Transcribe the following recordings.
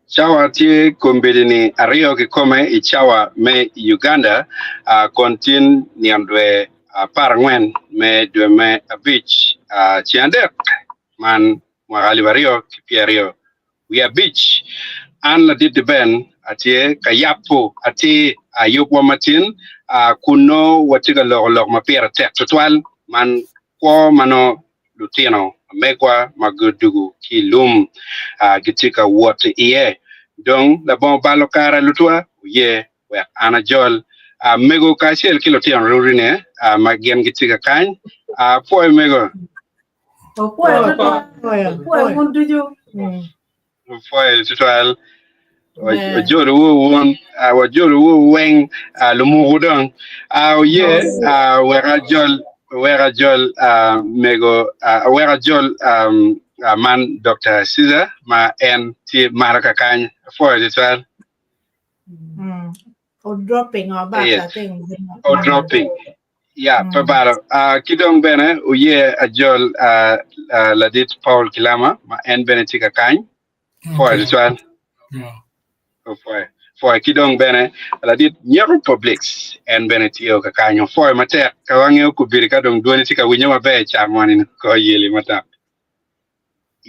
Cawa tye kombeddi-ni aryo kikome i cawa me Uganda, kun tin nino dwe 14 me dwe me abic ceng adek man mwaka 2025. An ladit Ben atye ka yabo atir yubwa matin kun nongo watye ka loko lok ma pire tek tutwal man kwo ma nongo lutino ma megwa ma gudugo ki i lum gitye ka wot iye. Dong labongo balo kare lutwa oye wek an ajol mego kacel ki lutino rurine ma gin gitye ka kany. Apwoyo mego. Opwoyo tutwal. Opwoyo wun ducu. Opwoyo tutwal. Wajolowu wun, wajolowu weng lumuku dong. Oye wek ajol, wek ajol mego, wek ajol man Dr. Caesar ma en tye malo kakany. Apwoyo tutwal. O dropping o but I think. O dropping. Ya, pe balo. Ki dong bene oye ajol ladit Paul Kilama ma en bene tye ka kany. Pwoyo tutwal. Pwoyo. Pwoyo ki dong bene ladit Nyeko Publix en bene tye ka kany. Pwoyo matek ka wangeyo kubiri ka dong dwoni tye ka winyo maber ca moni ko yeli matek.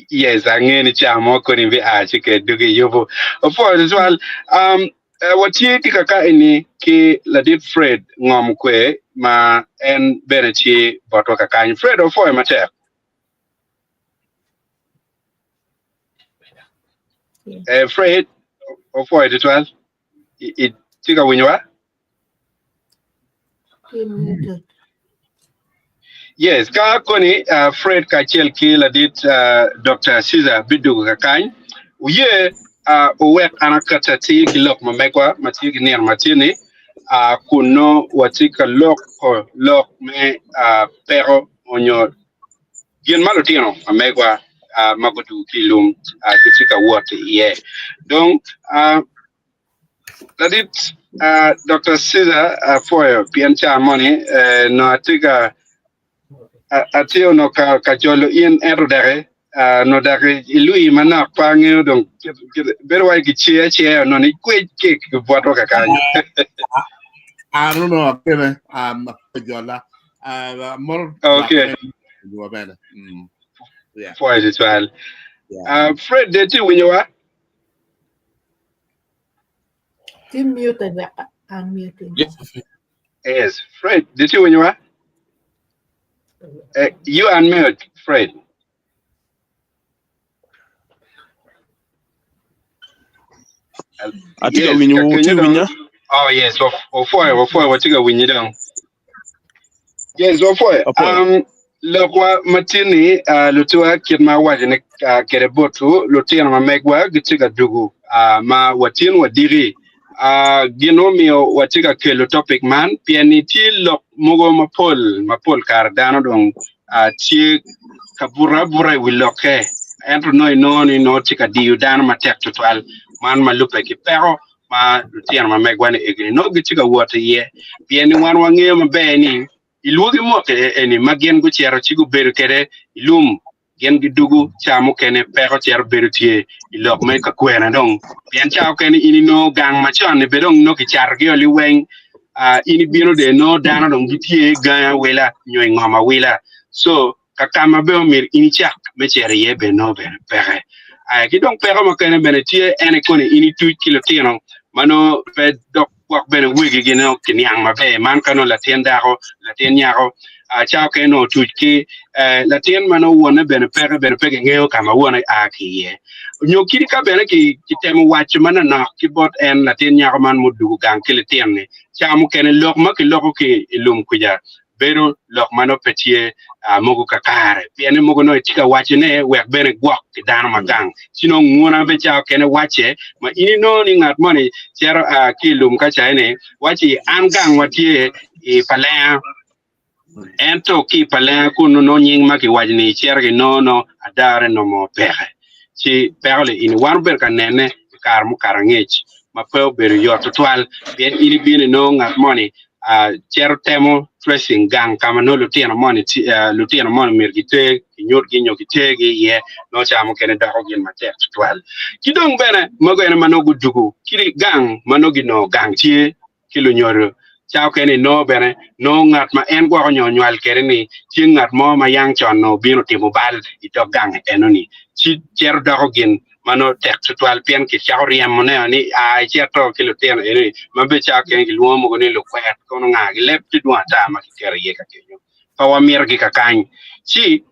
Yes, angeyo ni ca mo koni bi a ci ke dugi yubu. Opwoyo tutwal. Um, eh, watye ki kaka eni ki ladit Fred Ngom Kwe ma en bene tye botwa kakany. Fred opwoyo matek. Eh, Fred opwoyo tutwal. I, i, tye ka winyowa? Yes, ka koni uh, Fred kacel ki ladit uh, Dr. Caesar bidugo kakany, uye uh, uwek an akata atir ki lok ma megwa ma tye ki nino ma tye-ni, uh, kun nongo watye ka loko lok me uh, peko onyo gin ma lutino ma megwa uh, ma gudugo ki i lum uh, gitye ka wot iye. Dong uh, Ladit Dokta Caesar apwoyo pien ca moni nongo atye ka atye onongo ka jolo in ento daki onongo daki ilwi manok pe angeyo dong bedo wai gicer aceya onongo ni kwec ki kibwotwa kakany. An onongo akene ajola moro Okay. bene. Yeah. Pwoyo tutwal. Fred de tye winyowa? Tye muted wek unmute him. Yes, Fred, did you win you You unmute, Fred. Atye ka winyo wu, tye winya? Oh yes, wapwoyo, wapwoyo, watye ka winyi dong. Yes, wapwoyo. Apwoyo. Lokwa ma tye ni uh, lutuwa kit ma awaco ni uh, kede botwu lutino ma megwa gitye ka dugu uh, ma watin wadiki. Uh, gin mumiyo watye ka kelo topic man pien ni tye lok mogo mapol mapol kare dano dong uh, tye ka buto abuta i wi lokke ento nongo inongo ni nongo tye ka diyo dano matek tutwal man ma lubbe ki peko ma lutino ma megwa ni egini nongo gitye ka wot iye pien ni wan wangeyo maber ni i lwogi mot eni ma gin gucito ci gubedo kwede i lum gin gidugu ca mukene peko cito bedo tye i lok me ka kwena dong pien ca okene in inongo gang macon ni be dong nongo kicatogi o liweng uh, in ibino de nongo dano dong gitye gangi awila nyo i ngom awila so ka ka ma bene omyero in icak me cito iye bene nongo bene peke. Ki dong peko mukene bene tye en aye koni in ituc ki lutino ma nongo pe dok gwok bene wegigi nongo kiniang maber man ka nongo latin dako latin nyako ca okene nongo otuc ki latin ma nongo wonne bene peke bene pe kingeyo ka ma wonne a ki iye nyo kadi ka bene kitemo waco manonok ki bot en latin nyako man mudugo gang ki litino-ni ca mukene lok ma kiloko ki i lum kuca bedo lok ma nongo pe tye mogo kakare pien ni mogo nongo itye ka wacone wek bene gwok ki dano ma gang ci nongo nguna be ca okene wacce ma in inongo ni ngat moni cito ki i lum ka ca eni wacci an gangwa tye i Palenga ento ki i Palenga kunu nongo nying ma kiwaco ni icito kinongo nongo adare nongo peke ci peko li ini wan obedo ka nene i kare mukato angec ma pe obedo yot tutwal pien in ibino inongo ngat moni. Cito temo tracing gang ka ma nongo lutino moni lutino moni myero giter kinyutgi nyo kitergi iye nongo ca mukene doko gin matek tutwal. Ki dong bene mogo ene ma nongo gudugo ki gang ma nongo ginongo gang tye ki lunyodo ca mukene inongo bene nongo ngat ma en gwoko nyo onywal kwede ni tye ngat mo ma yang con nongo obino otimo bal i dog gang enoni ci cito doko gin ma nongo tek tutwal pien kicako ryemo neo ni a icito ki lutino eni ma bene ca mukene kilwongo mogo ni lukwet kono nga gileb tye dwong ata ma kiketo iye ka kenyo pe wamitogi kakany ci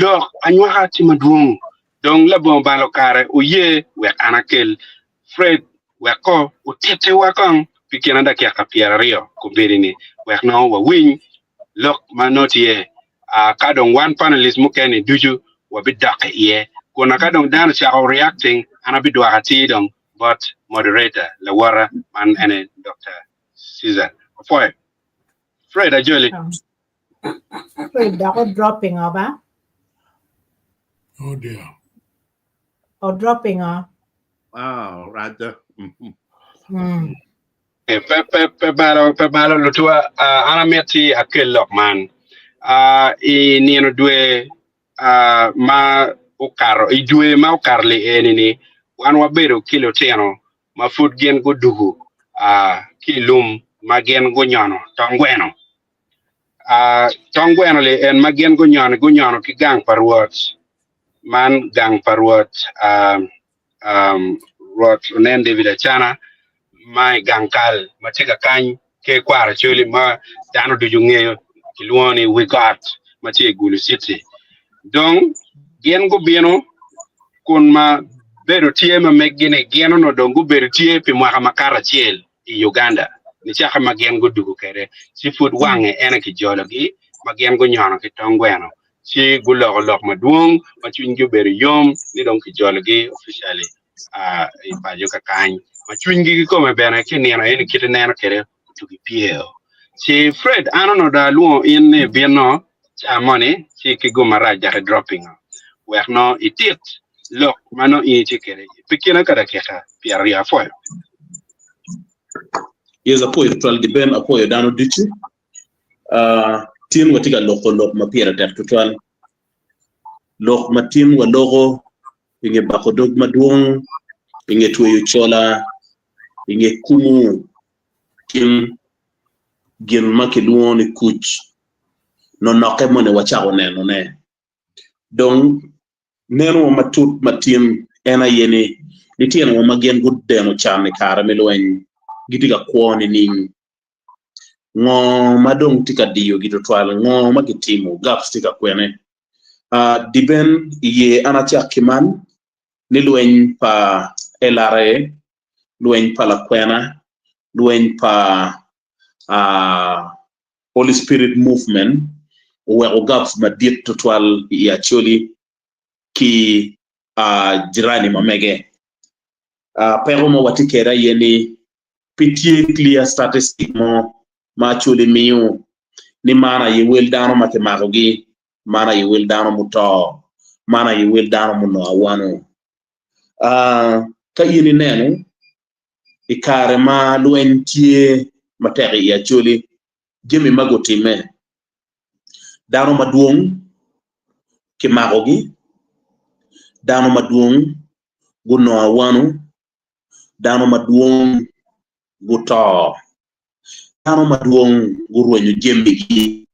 lok anywaka tye madwong dong labongo balo kare oye wek an akel Fred wek ko otittiwa kong pi kine dakika 20 kombeddi-ni wek nongo wawiny lok ma nongo tye. Ka dong wan panelist mukene-ni ducu wabidok iye. Kun ka dong dano ocako reacting, an abidwoko atir dong bot moderator lawota man ene Dokta Caesar. Opwoyo. Fred Ajoli. Fred dok odropping o ba? Oh dear. Odropping o. Oh, raja. Mm. Pe, pe, pe balo, pe balo lutua, uh, an amiti akel lok man. Uh, I nino dwe uh, ma okato, i dwe ma okato li eni ni, wan wabedo ki lutino ma pud gin gudugu uh, ki i lum ma gin gunyono tong gweno. Uh, tong gweno li en ma gin gunyono, gunyono ki gang pa Rwot, man gang pa Rwot, uh, um, Rwot onen David Acana ma i gang kal ma tye ka kany ke kwaro Acholi ma dano ducu ngeyo kilwongo ni wi got ma tye i Gulu City. Dong gin gubino kun ma bedo tye ma meggi-ni gin onongo dong gubedo tye pi mwaka makato acel i Uganda nicake ma gin gudugo kwede ci pud wange ene kijologi ma gin gunyono ki tong gweno ci guloko lok madwong ma cwinygi obedo yom ni dong kijologi officially i paco kakany ma cwinygi kikome bene ki nino eni kit ineno kwede otugi pyeo. Ci Fred an onongo dong alwongo in ni ibino ca moni ci ki gum marac dok i dropping wek nongo itit lok ma nongo in itye kwede pi kine ka dakika 20 apwoyo. Yes, apwoyo tutwal Giben, apwoyo dano ducu. Uh, tin watye ka loko lok ma pire tek tutwal. Lok ma tin waloko i nge bako dog madwong, i nge tweyo cola, i nge kumu kin gin ma kilwongo ni kuc nonokke moni wacako nenone. Dong nenowa matut ma tin en aye ni litinowa ma gin gudeno can i kare me lweny gitye ka kwo nining? Ngo ma dong tye ka diyogi tutwal? Ngo ma gitimo? Gaps tye ka kwene? Uh, diben iye an acak ki man ni lweny pa LRA, lweny pa lakwena, lweny pa uh, Holy Spirit Movement oweko gaps madit tutwal i Acholi ki uh, jirani ma mege. Uh, peko ma watye kwede aye ni pe tye clear statistic mo ma Acholi miyo ni man aye wel dano ma kimakogi, man aye wel dano muto, man aye wel dano munongo awano. Uh, ka in ineno i kare ma lweny tye matek i Acholi, jami ma gutimme, dano madwong kimakogi, dano madwong gunongo awano, dano madwong guto, dano madwong gurwenyo jamigi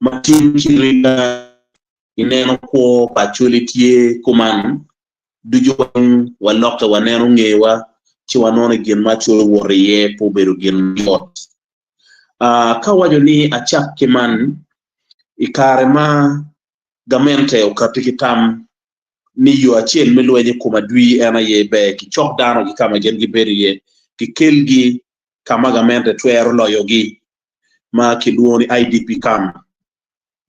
ma tin ki riga ineno kwo pa Acholi tye kuman ducu weng walokke waneno ngewa ci wanongo ni gin ma Acholi owoto iye pe obedo gin mayot. Uh, ka awaco ni acak ki man i kare ma gamente okati ki tam ni yo acel me lweny i kom adwi en aye ber kicok dano ki ka ma gin gibedo iye, kikelgi ka ma gamente twero loyogi ma kilwongo ni IDP camp.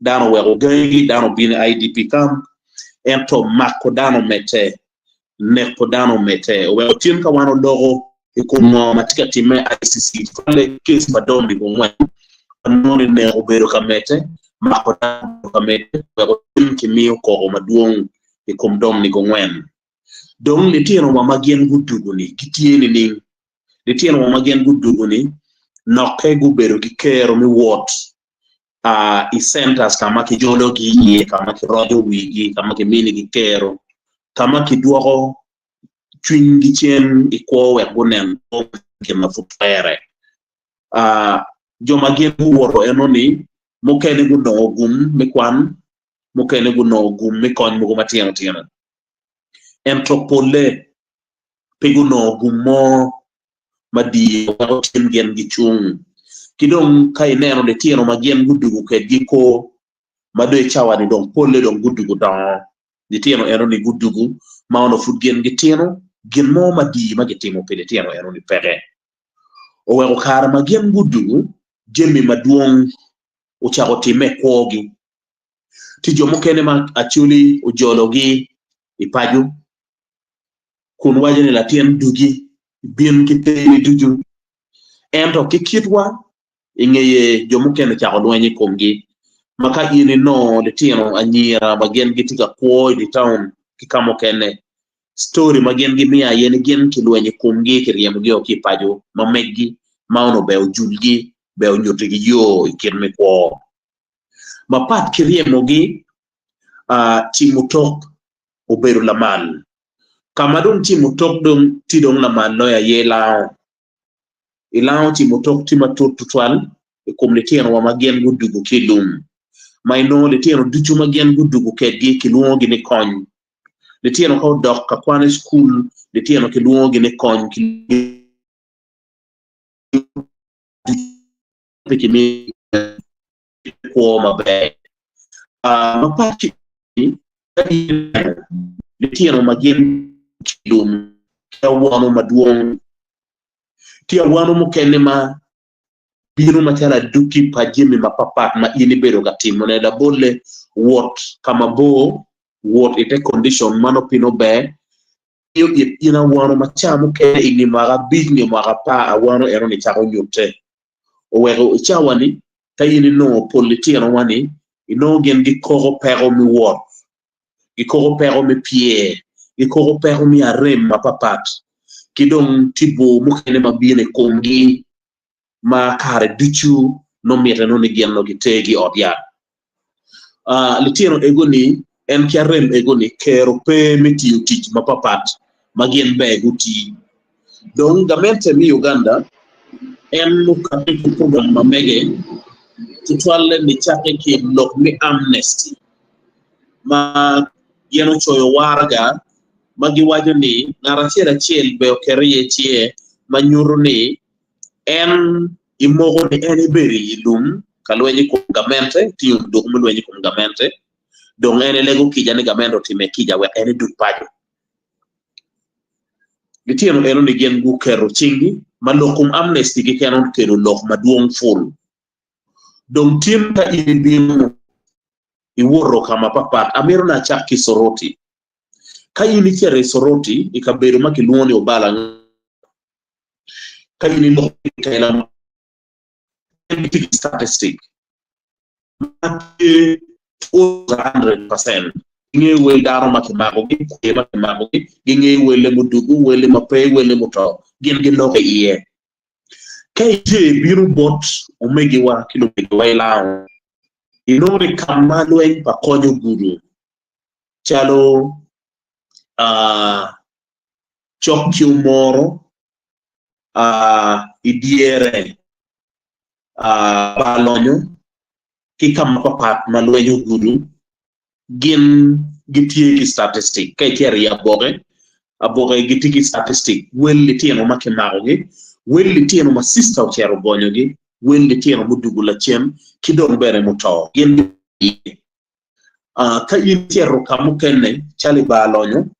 Dano oweko gangigi, dano obino i IDP camp, ento mako dano omedde, neko dano omedde. Oweko tin ka wan oloko i kom ngo ma tye ka timme i ICC, tutwalle case pa Dominic Ongwen, wanongo ni neko obedo ka medde, mako dano obedo ka medde, weko tin kimiyo koko madwong i kom Dominic Ongwen. Dong litinowa ma gin gudugo-ni gitye nining? Litinowa ma gin gudugo-ni. Nokke gubedo ki kero me wot i centers ka ma kijologi iye, ka ma kiroco wigi, ka ma kiminigi kero, ka ma kidwoko cwinygi cen i kwo wek gunen gin ma pud twere. Jo ma gin guwoto enoni mukene gunongo gum me kwan, mukene gunongo gum me kony mogo matino tino, ento polle pe gunongo gum mo ma diyo weko tin gin gicung. Ki dong ka ineno litino ma gin gudugo kwedgi kor ma dong i cawa-ni dong polle dong gudugo dongo, litino enoni gudugo ma onongo pud gin gitino, gin mo ma diyo ma gitimo pi litino enoni peke. Oweko kare ma gin gudugo, jami madwong ocako timme i kwogi. Tye jo mukene ma Acholi ojologi i paco kun waco ni latin dugi bin ki teni ducu. Ento ki kitwa, i ngeye jo mukene ocako lweny i komgi. Ma ka in inongo litino anyira ma gin gitye ka kwo i dye taun ki ka mukene, story ma gin gimiyo aye ni gin kilwenyo i komgi kiryemogi o ki i paco ma meggi ma onongo ber ojulgi ber onyutigi yo i kit me kwo. Mapat ki ryemogi, cimo tok obedo lamal. Ka ma dong cimo tok dong tye dong lamal loyo aye lango. I lango cimo tok tye matut tutwal i kom litinowa ma gin gudugo ki i lum, ma inongo litino ducu ma gin gudugo kedgi kilwongogi ni kony. Litino ka odok ka kwan i cukul, litino kilwongogi ni kony. Pe kimiyo kwo maber. Mapat ki litino ma gin ki i lum ki awano madwong, tye awano mukene ma bino macalo adwogi pa jami mapatpat ma in ibedo ka timone. Labolle, wot ka mabor, wot i te condition ma nongo pe nongo ber, miyo it in awano ma ca mukene i nge mwaka abic nyo mwaka apar awano eno-ni cako nyutte. Oweko i cawa-ni ka in inongo pol litinowa-ni inongo gin gikoko peko me wot, gikoko peko me pyer, gikoko peko me arem mapatpat ki dong tipo mukene ma bino i komgi ma kare ducu nongo mitte nongo ni gin nongo gitergi i ot yat. Litino ego-ni en ki arem ego-ni kero pe me tiyo tic mapatpat ma gin ber guti. Dong gamente me Uganda en okati ki program ma mege tutwalle nicakke ki lok me amnesty ma gin ocoyo waraga ma giwaco ni ngat acel acel ber oket iye cinge ma nyuto ni en imoko ni en ebedo i lum ka lweny i kom gamente, tingo duk me lweny i kom gamente, dong en elego kica ni gamente otime kica wek en edug paco. Litino eno ni gin guketo cinggi ma lok kom amnesty keken okelo lok madwong pul. Dong tin ka in ibino iwoto ka mapapat, amito ni acak ki Soroti. Ka in icito i Soroti i kabedo ma kilwongo ni Obala, Ka in iloko ki tela ma en gitye ki statistic ma tye 100%, gingeyo wel dano ma kimakogi, kwer ma kimakogi, gingeyo welle mudugu, welle ma pe, welle muto, gin giloko iye. Ka itye ibino bot omegiwa ki lumegiwa i lango, inongo ni ka ma lweny pa kony ogudo calo cok ki omoro i dyere pa lonyo ki ka mapapat ma lweny ogudo gin gitye ki statistic ka icito i aboke, aboke gitye ki statistic wel litino ma kimakogi, wel litino ma cista ocito ogonyogi, wel litino mudugo lacen ki dong bene muto gin gitye. Ka in icito ka mukene calo i bar lonyo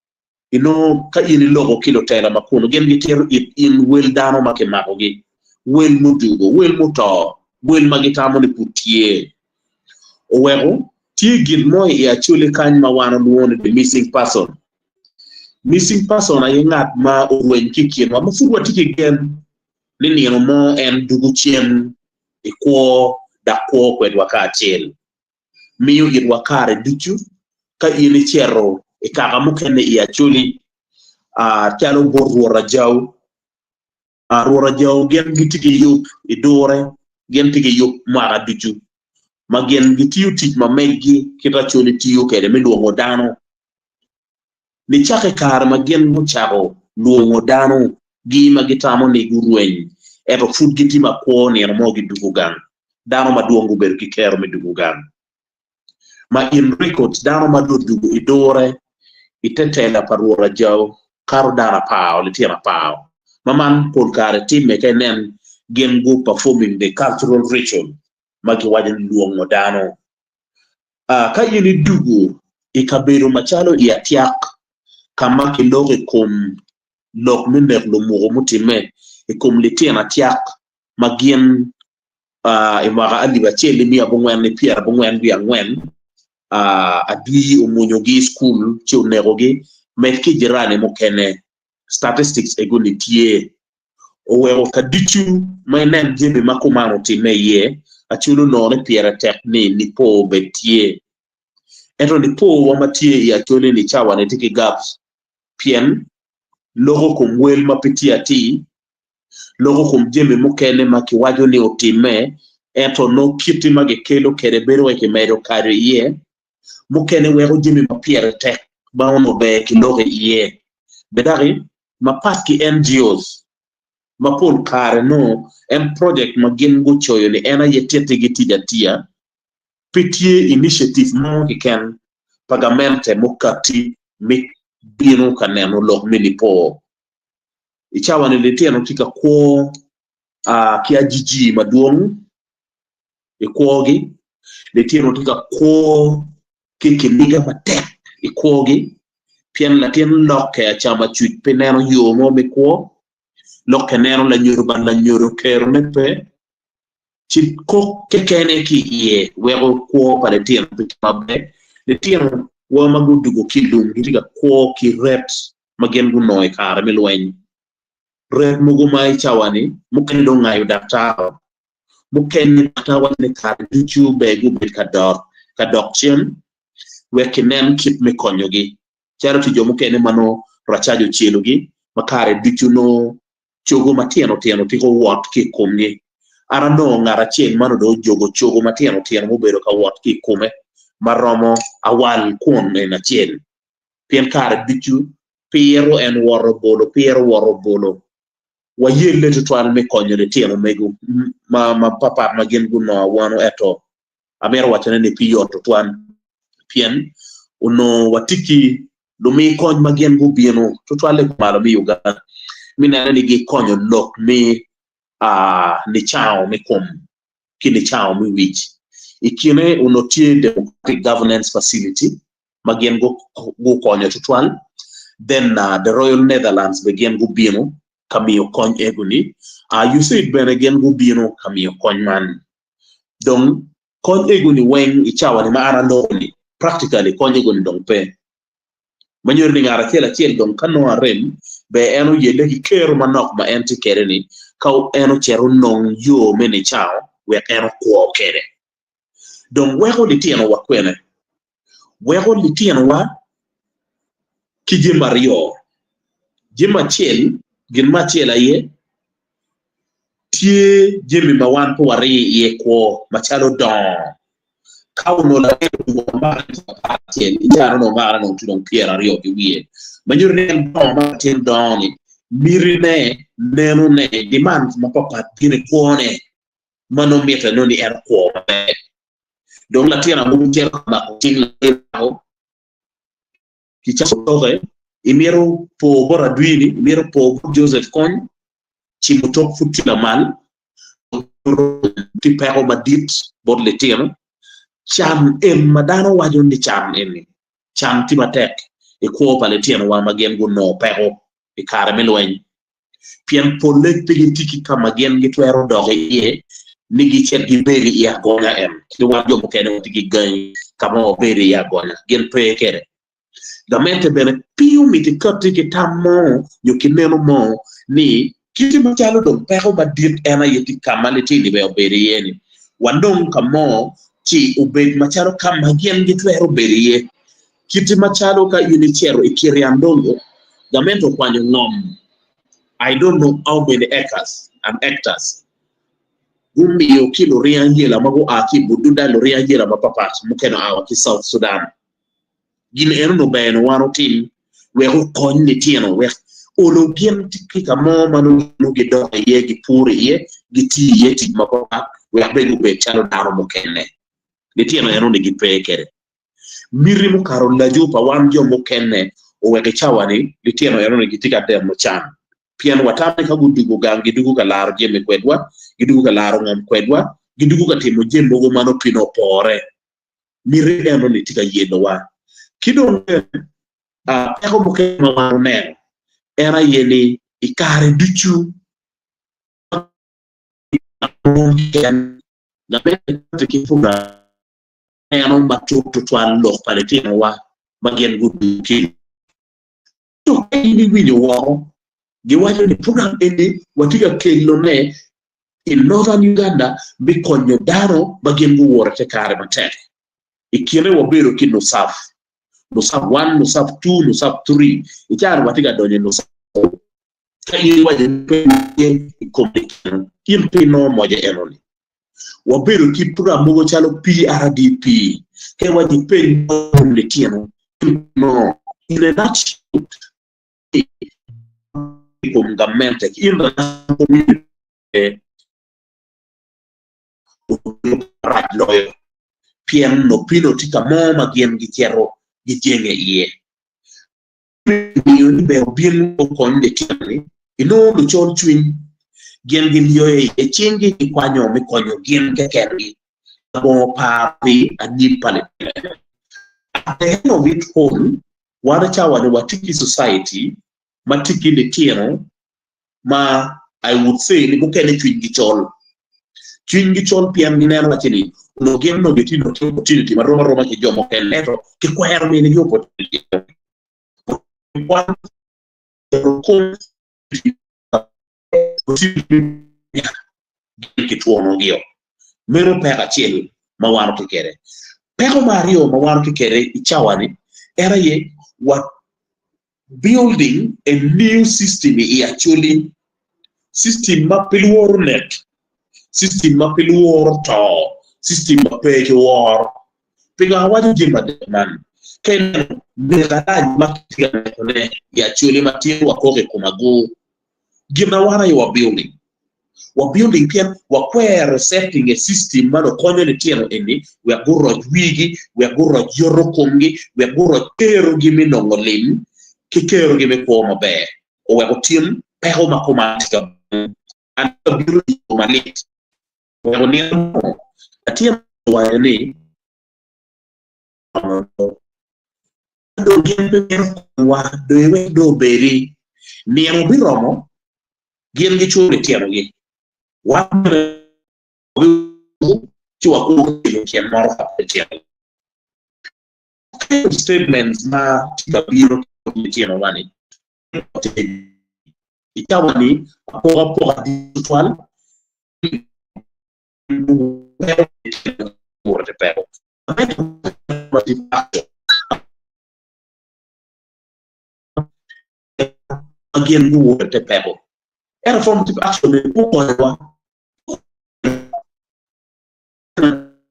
Inongo ka in iloko ki lutela ma kunu, gin gitito it in wel dano ma kimakogi, wel mudugo, wel muto, wel ma gitamo ni pud tye. Oweko, tye gin mo i Acholi kany ma wan olwongo ni the missing person. Missing person aye ngat ma orweny ki i kinwa ma pud watye ki gen ni nino mo en dugo cen i kwo dok kwo kwedwa kacel. miyo itwa kare ducu ka in icito i kaka mukene i Acholi calo bot Rwot Ajau. Rwot Ajao gin gitye ki yub i dure, gin tye ki yub mwaka ducu ma gin gitiyo tic ma meggi kit Acholi tiyo kwede me lwongo dano. Nicake i kare ma gin gucako lwongo dano gi ma gitamo ni gurweny ento pud gitye makwo nino mo gidugo gang, dano madwong gubedo ki kero me dugo gang. Ma in records dano ma dong odugo i dure i te tela pa Rwot Ajao kato dano apar litino apar ma man pol kare timme ka inen gin gu performing the cultural ritual ma giwaco ni lwongo dano. Ka in idugo i kabedo macalo i Atyak ka ma kiloko i kom lok me nek lumuku mutimme i kom litino Atyak ma gin i mwaka alip acel ki miya abongwen ki pyerabongwen wiye angwen, adwi omwonyogi i cukul ci onekogi, med ki jirani mukene. Statistics ego-ni tye. Oweko ka ducu ma inen jami ma kuman otimme iye, Acholi onongo ni pire tek ni nipo obed tye. Ento nipowa ma tye i Acholi-ni cawa-ni tye ki gaps pien loko kom wel ma pe tye atir, loko kom jami mukene ma kiwaco ni otimme ento nongo kiti ma gikelo kwede bedo wai kimedo kado iye, mukene weko jami ma pire tek ma onongo ber kiloko iye. Bed daki mapat ki NGOs ma pol kare nongo en project ma gin gucoyo ni en aye tittigi tic atiya, pe tye initiative mo keken pa gamente mukati me bino ka neno lok me nipo. I cawa ni litino tye ka kwo ki ajiji madwong i kwogi, litino tye ka kwo ki kiniga matek i kwogi pien latin lokke acama cuc pe neno yo mo me kwo, lokke neno lanyodo ba lanyodo kerone pe, ci kok kekene ki iye weko kwo pa litino pe tye maber. Litino wa ma gudugo ki i lum gitye ka kwo ki ret ma gin gunongo i kare me lweny. Ret mogo ma i cawa-ni mukene dong ongayo daktar, mukene daktar waco ni kare ducu ber gubed ka dok ka dok cen wek kinen kit me konyogi. Calo tye jo mukene ma nongo racac ocelogi ma kare ducu nongo cogo matino tino tiko wot ki i komgi. An anongo ngat acel ma nongo dong ojogo cogo matino tino mubedo ka wot ki i kome ma romo awal kwon en acel pien kare ducu piro en woto bolo piro woto bolo. Wayelle tutwal me konyo litino mego ma mapapat ma gin gunongo awano ento amito wacone ni pe yot tutwal pien onongo watye ki lumi kony ma gin gubino tutwalle kumalo me Uganda me neno ni gikonyo lok me nicango me kom ki nicango me wic. I kine onongo tye Democratic Governance Facility ma gin gukonyo tutwal then the Royal Netherlands bene gin gubino ka miyo kony ego-ni, USAID bene gin gubino ka miyo kony man. Dong kony ego-ni weng i cawa-ni ma an aloko-ni practically kony ego-ni dong pe. Ma nyuto ni ngat acel acel dong ka nongo arem ber en oyelle ki kero manok ma en tye kwede-ni ka en ocit onong yo me nicango wek en okwo kwede. Dong weko litinowa kwene? Weko litinowa ki jami aryo. Jami acel, gin me acel aye tye jami ma wan pe wariyo iye kwo macalo dongo. Ka onongo latin odwogo ma mwakane tye 11, i caa onongo mwakane onongo tye dong 20 ki wiye. Ma nyuto ni en dongo ma latin dongo-ni, mitine, nenone, demands mapatpat bino i kwone. ma nongo mitte nongo ni en okwo maber. Dong latin awobi cito ka mako cing latin dako ki cako toke, imito po bot adwini, imito po bot Joseph Kony, cimo tok pud tye lamal, tye peko madit bot litino, can en ma dano waco ni can eni, can tye matek i kwo pa litinowa ma gin gunongo peko i kare me lweny. pien polle pe gitye ki ka ma gin gitwero dok iye ni gicit gibed i agonya en ki wan jo mukene watye ki gangi ka ma wabedo i agonya gin pe kwede. Gamente bene pe omito ikatti ki tam mo nyo ki neno mo ni kite macalo dong peko madit en aye tye ka ma litini bene obedo iye ni wanong ka mo ci obed macalo ka ma gin gitwero bedo iye. Kite macalo ka in icito i Kiryandongo, gamente okwanyo ngom. I don't know how many acres and hectares gumiyo ki luring ayela ma gua ki i Bududa, luring ayela mapapat mukene oa wa ki South Sudan. Gin eno onongo ber ni wan otim wek okony litino wek olo gin ki ka mo ma nongo gidok iye, gipuro iye, gitiyo iye tic mapapat wek bene gubed calo dano mukene. Litino eno-ni gipe kwede. Miti mukato laco pa wan jo mukene oweko i cawa-ni litino eno-ni gitye ka deno can pien watamo ni ka gudugo gang gidugo ka laro jami kwedwa, gidugo ka laro ngom kwedwa, gidugo ka timo jami mogo ma nongo piny opore. Miti eno-ni tye ka yelowa. Ki dong bene, peko mukene ma wan oneno en aye ni i kare ducu neno matut tutwal lok pa litinowa ma gin gudugo ki. Ento ka in iwinyo woko, giwaco ni program eni watye ka kelone i Northern Uganda me konyo dano ma gin guworo i te kare matek. I kine wabedo ki NUSAF, NUSAF 1, NUSAF 2, NUSAF 3, i caro watye ka donyo i NUSAF 4. Ka in iwaco ni pe itye i kom litino, in pe inongo moce enoni. Wabedo ki program mogo calo PRDP, ka iwaco ipeny kom litino, in pe inongo. In a nutshell, i kom gamente ki international community obedo marac loyo pien onongo pino tye ka mo ma gin gicito gijenge iye. Miyo ni ber obin okony litino-ni, inongo lucol cwiny gin giliyoyo iye cinggi gikwanyo me konyo gin kekengi labongo paro pi anyim pa litino eno. At the end of it all, wan cawa-ni watye ki society ma tye ki litino ma I would say ni mukene cwinygi col. Cwinygi col pien gineno waci ni onongo gin onongo gitye ki opportunity marom aroma ki jo mukene ento kikwero minigi opportunity gin kitwonogi-o. Meno peko acel ma wan watye kwede. Peko me aryo ma wan watye kwede i cawa-ni en aye wa building a new system i Acholi, system ma pe lworo nek, system ma pe lworo to, system ma pe ki woro. Pingo awaco jami adek man? Ka ineno nek alac ma kitye ka nekone i Acholi ma tye wakok i kom agur, Gin ma wan aye wa building. Wa building pien wakwero setting a system ma dong konyo litino eni wek guroc wigi, wek guroc yoto komgi, wek guroc kerogi me nongo lim ki kerogi me kwo maber. Oweko tin peko ma kuman tye ka bino. An tye ka bino i yo malit. Oweko nino mo latin owaco ni, Ka dong gin pe mito konyowa, dong iwek dong obedi. Nino biromo, gin giculo litinogi. Wan bene wabiwuto ci wakwo ki kelo tyen moro ka pa litinogi. Kind of statements ma tye ka bino ki bot litinowa-ni i cawa-ni apokapoka dit tutwal. Ma gin guwoto i te peko. Ento affirmative action bene gukonyowa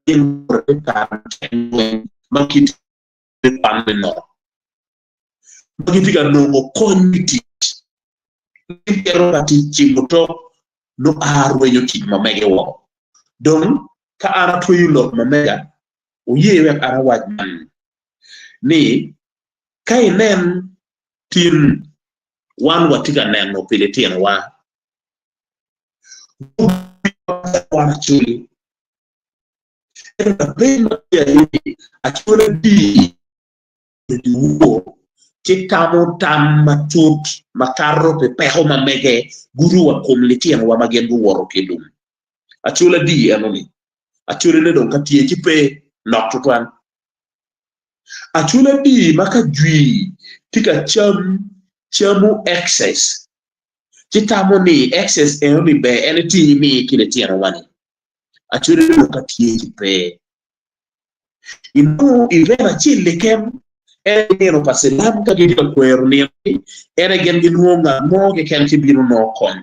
gin guwoto i te kare matek lweny ma kit me kwan me nono ma gitye ka nongo kony me tic. Gitito ka tic cimo tok nongo a rwenyo tic ma mege woko. Dong ka an atweyo lok ma mega, wuye wek an awac man ni, ka inen tin wan watye ka neno pi litinowa, wan acoli. Ento lapeny ma tye aye ni, acol adi dyewor ci tamo tam matut makato pi peko ma mege gudo wa kom litinowa ma gin guwoto ki i lum. Acol adi eno-ni? Acolone dong ka tye ci pe, nok tutwal. Acol adi ma ka jwi tye ka cam, camo excess, ci tamo ni excess eno-ni ber en eti imi ki litinowa-ni? Acolone dong ka tye ci pe. Inongo event acel keken. En aye nino pa cilam ka gitye ka kwero nino-ni, en aye gin gilwongo ngat mo keken ci bino nongo kony.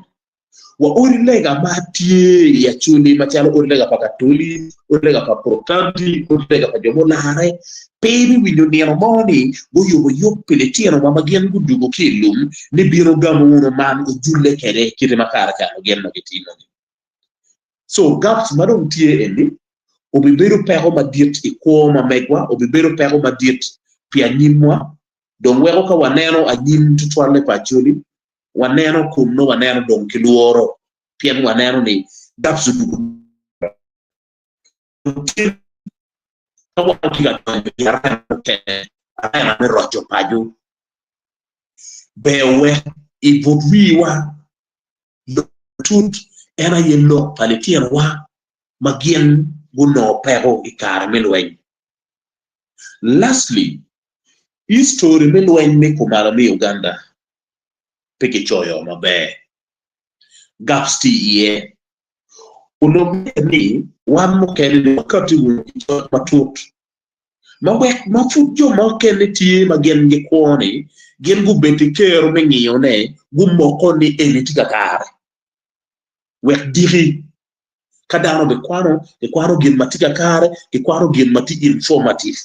Wa odi lega ma tye i Acholi macalo odi lega pa Katoli, odi lega pa Protanti, odi lega pa jo mularre, pe ibiwinyo nino mo ni guyubo yub pi litinowa ma gin gudugo ki i lum ni bino gamo wunu man ojulle kwede kite ma kare calo gin ma gitimo-ni. So gaps ma dong tye eni obibedo peko madit i kwo ma megwa, obibedo peko madit pi anyimwa, dong weko ka waneno anyim tutwalle pa Acholi, waneno kun nongo waneno dong ki lworo pien waneno ni gaps odwogo tye ka wan watye ka donyo i arena mukene, arena me roco paco. Ber wek i but wiwa lok matut en aye lok pa litinowa ma gin gunongo peko i kare me lweny. Lastly, history me lweny me kumalo me Uganda pe kicoyo maber. Gaps tye iye. Onongo mitte ni wan mukene-ni wakati wunu ki coc matut ma wek ma pud jo mukene tye ma gin gikwo-ni gin gubed ki kero me ngiyone gumoko ni eni tye kakare. Wek diki ka dano bikwano, gikwano gin ma tye kakare, gikwano gin ma tye informative.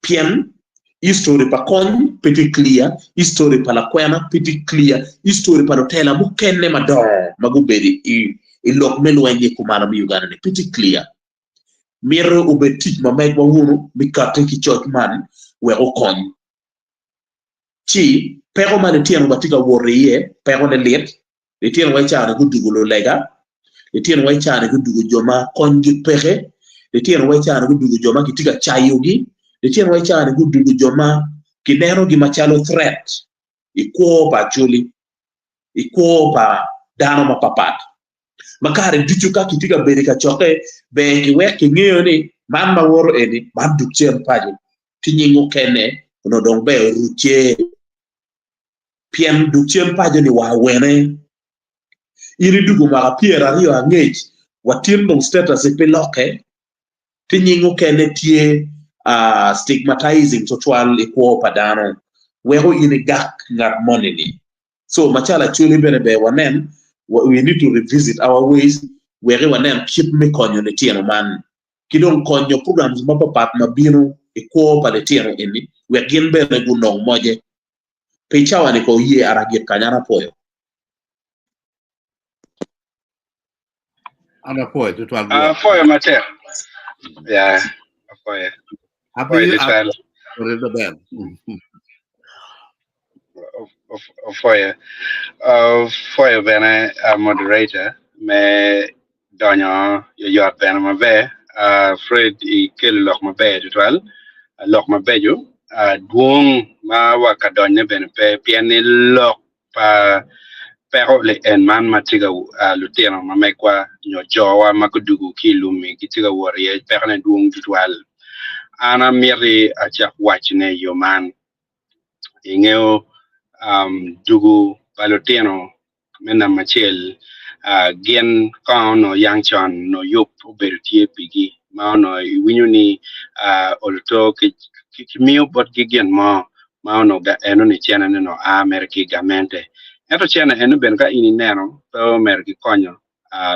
Pien history pa Kony pe tye clear, history pa Lakwena pe tye clear, history pa lutela mukene madongo ma gubedo i lok me lweny i kumalo me Uganda ni pe tye clear. Mito obed tic ma megwa wunu me kati ki coc man wek okony. Ci peko ma litino wa tye ka wot iye peko ne lit, Litino wa i caa-ni gudugo lulega, litino wa i caa-ni gudugo jo ma konygi peke, litino wa i caa-ni gudugo jo ma kitye ka cayogi, litino wa i caa-ni gudugo jo ma kinenogi macalo threat i kwo pa Acholi, i kwo pa dano mapapat. Ma kare ducu ka kitye ka bedo i kacokke, ber kiwek kingeyo ni man ma woto eni, man dug cen paco, ki nying mukene onongo dong ber orucce. Pien dug cen paco ni wa awene. In idugo mwaka 20 angec wa tin dong status i pe lokke ti nying okene tye stigmatizing tutwal i kwo pa dano weko in igak ngat moni ni. So macalo Acholi bene ber wanen we need to revisit our ways weki wanen kit me konyo litino man ki dong konyo programs mapapat ma bino i kwo pa litino eni wek gin bene gunong moje. Pi cawa ni ko ye an agik kany an apwoyo. An apwoyo tutwal Rwot. Apwoyo matek. Ya, apwoyo. Apwoyo tutwal. Apwoyo maber. Apwoyo. Apwoyo bene moderator me donyo yoyot bene maber. Fred ikelo lok maber tutwal, lok mabeco. Dwong ma wa ka donyone bene pe pien ni lok pa peko li en man ma tye ka lutino ma megwa nyo jowa ma gudugo ki i lum-mi gitye ka wot iye pekone dwong tutwal. An amiti acak wacone i yo man, ingeyo dugo pa lutino me namba acel gin kong onongo yang con onongo yub obedo tye pigi ma onongo iwinyo ni oluto kimiyo botgi gin mo ma onongo enoni cene ni onongo a mere ki i gamente ento cene eno bene ka in ineno pe omere ki konyo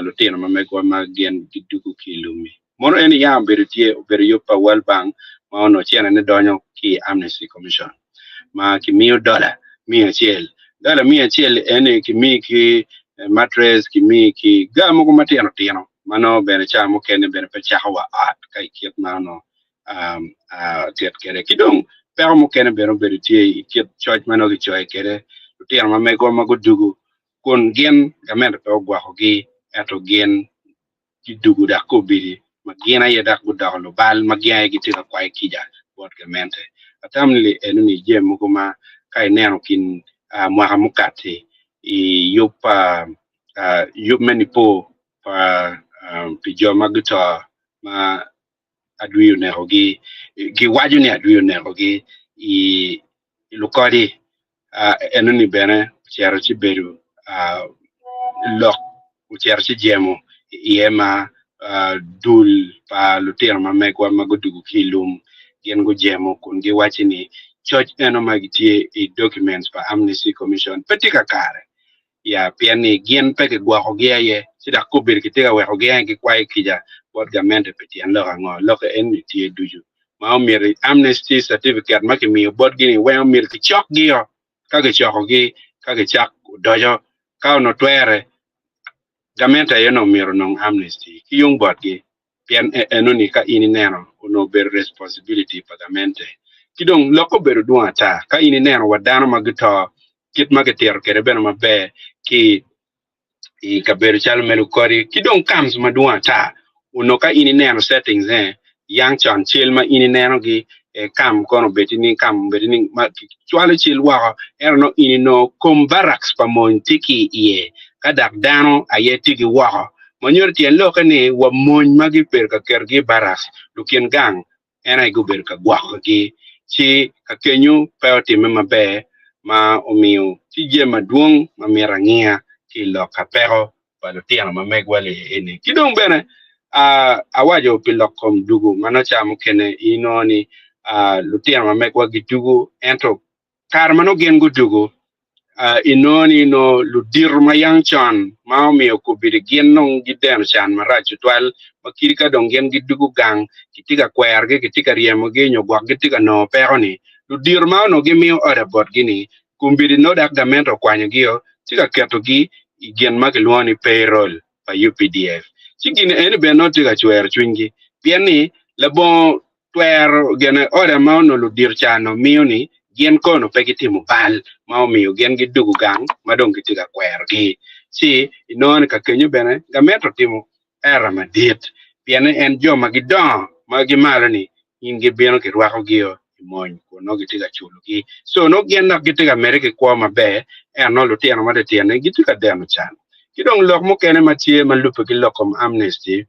lutino ma megwa ma gin gidwogo ki i lum-mi mono eni yam obedo tye obedo yub pa World Bank ma onongo cene ne donyo ki i Amnesty Commission ma kimiyo dola 100. Dola 100 eni kimiyi ki mattress, kimiyi ki ga mogo matino tino ma nongo bene ca mukene bene pe cako wa ot ka i kit ma onongo tit kwede. Ki dong peko mukene bene obedo tye i kit coc ma nongo kicoyo kwede lutino ma megwa ma gudugu kun gin gamente pe ogwokogi ento gin gidugo dok gubidi ma gin aye dok gudoko lubal ma gin aye gitye ka kwayo kica bot gamente. Atamo ni enoni jami mogo ma ka ineno kin mwaka mukati i yub pa yub me nipo pa pi jo ma guto ma adwi onekogi giwaco ni adwi onekogi i lukodi enoni bene ocito ci bedo lok ocito ci jemo iye ma dul pa lutino ma megwa ma gudugo ki i lum. Gin gujemo kun giwaco ni coc eno ma gitye i documents pa Amnesty Commission pe tye kakare ya pien ni gin pe kigwokogi aye ci dok kobedo kitye ka wekogi aye gikwayo kica bot gamente pi tyen lok ango? Lokke eni tye ducu ma omyero amnesty certificate ma kimiyo botgi ni weng omyero kicokgio ka kicokogi ka kicak odoco ka onongo twere gamente aye onongo myero onong amnesty ki yung botgi pien enoni ka in ineno onongo obedo responsibility pa gamente. Ki dong lokke obedo dwong ata ka in ineno wa dano ma guto kit ma kitito kwede bene maber ki i kabedo calo me Lukodi ki dong camps madwong ata onongo ka in ineno settings ne yang con cel ma in inenogi e camp kono obed ni camp obed ni ma kicwalo cel woko ento nongo in inongo kom barracks pa mony tye ki iye ka dok dano aye tye ki woko ma nyuto tyen lokke ni wa mony ma gibedo ka ketogi i barracks lukin gang en aye gubedo ka gwokogi ci ka kenyo pe otimme maber ma omiyo tye jami madwong ma mito angiya ki i lok ka peko pa lutino ma megwa li eni. Ki dong bene awaco pi lok kom dugu ma nongo ca mukene inongo ni lutino ma megwa gidugu ento kare ma nongo gin gudugu inongo ni nongo ludito ma yang con ma omiyo kobedi gin dong gideno can marac tutwal ma kadi ka dong gin gidugo gang kitye ka kwerogi kitye ka ryemogi nyo gwok gitye ka nongo peko-ni ludito ma onongo gimiyo oda botgi-ni kombeddi nongo dok gamente okwanyogio ci ka ketogi i gin ma kilwongo ni payroll pa UPDF ci gin eni bene nongo tye ka cwero cwinygi pien ni labongo twero gene oda ma onongo ludito ca onongo miyo ni gin kono pe gitimo bal ma omiyo gin gidugo gang ma dong gitye ka kwerogi. Ci inongo ni ka kenyo bene gamente otimo error madit pien ni en jo ma gidongo ma gimalo ni in gibino kirwakogi-o i mony kun nongo gitye ka culogi. So nongo gin dok gitye ka medde ki kwo maber ento nongo lutino ma titino-ni gitye ka deno can. Ki dong lok mukene ma tye ma lubbe ki lok kom amnesty,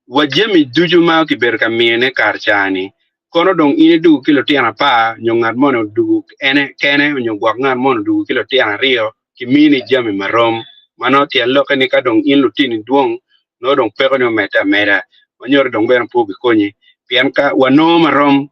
wa jami ducu ma kibedo ka miyone kare ca-ni, kono dong in idwogo ki lutino apar nyo ngat moni odwogo ene kene nyo gwok ngat moni odwogo ki lutino aryo, kimini jami marom. Ma nongo tyen lokke ni ka dong in lutini dwong, nongo dong pekoni omedde ameda, ma nyuto dong bene pe obikonyi. Pien ka wanongo marom,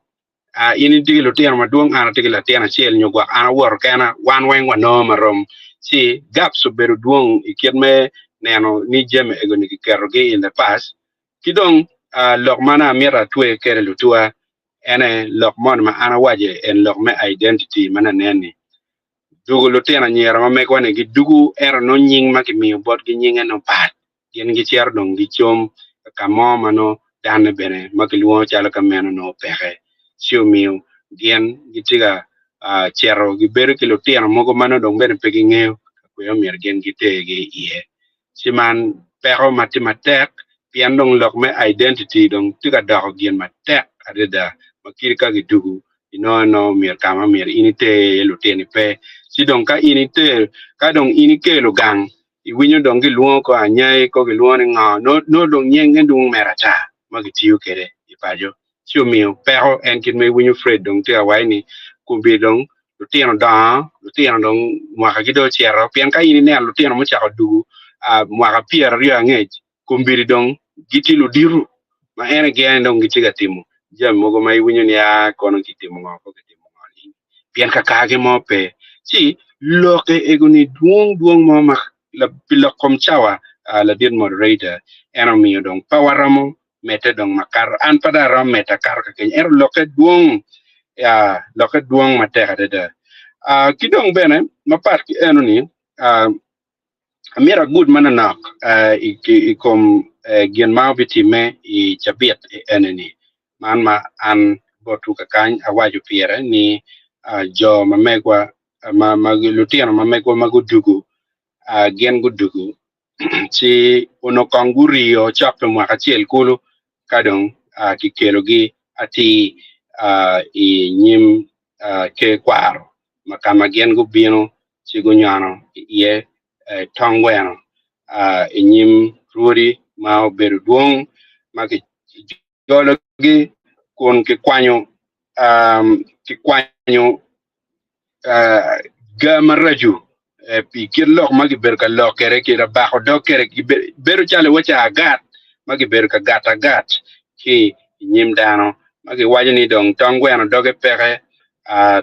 Ah, in itye ki lutino madwong, an atye ki latin acel, nyo gwok an awoto kena, wan weng wanongo marom. Ci gaps obedo dwong i kit me neno ni jami ego-ni kiketogi in the past. Ki dong ah, lok ma nongo amito atwe kwede lutuwa ene lok moni ma an awaco en lok me identity ma nanen-ni. Dugo lutino anyira ma megwa-ni gidugo ento nongo nying ma kimiyo botgi nyinge nongo pat. Gin gicito dong gicom ka mo ma nongo danne bene ma kilwongo calo ka meno nongo peke. Ci omiyo gin gitye ka cito gibedo ki lutino mogo ma nongo dong bene pe gingeyo ka kwene myero gin gitergi iye. Ci man peko ma tye matek pien dong lok me identity dong tye ka doko gin matek adada ma kadi ka gidwogo inongo nongo myero ka ma myero in iter iye lutini pe. Ci dong ka in iter ka dong in ikelo gang iwinyo dong gilwongo ko anyai ko gilwongo ni ngo nongo dong nyenge dwong mere ata ma gitiyo kwede i paco ci omiyo peko en kit ma iwinyo Fred dong tye ka waco ni kombi dong lutino dongo lutino dong mwaka gi dong ocito pien ka in ineno lutino mucako dugu mwaka 20 angec kombeddi dong gitye ludito ma en aye gin dong gitye ka timo jami mogo ma iwinyo ni aa kono kitimo ngo ko kitimo ngo ni pien kakagi mo pe ci lokke ego-ni dwong dwong mo ma pi lok kom cawa ladit moderator en omiyo dong pe waromo medde dong makato an pe dong aromo medo akato ka kenyo ento lokke dwong lokke dwong matek adada ki dong bene mapat ki eno-ni Amito agud manonok i kom gin ma obitimme i cabit eni-ni. Man ma an botwu kakany awaco pire ni jo ma megwa, lutino ma megwa ma gudugu, gin gudugu ci onongo kong guriyo cok pi mwaka acel kulu ka dong kikelogi atir i nyim ker kwaro ma ka ma gin gubino ci gunyono iye tong gweno i nyim rwodi ma obedo dwong ma kijologi kun kikwanyo ga maraco pi kit lok ma gibedo ka lok kwede ki bako dog kwede bedo calo iwaci agat ma gibedo ka gato agat ki i nyim dano. ma giwaco ni dong tong gweno doge peke,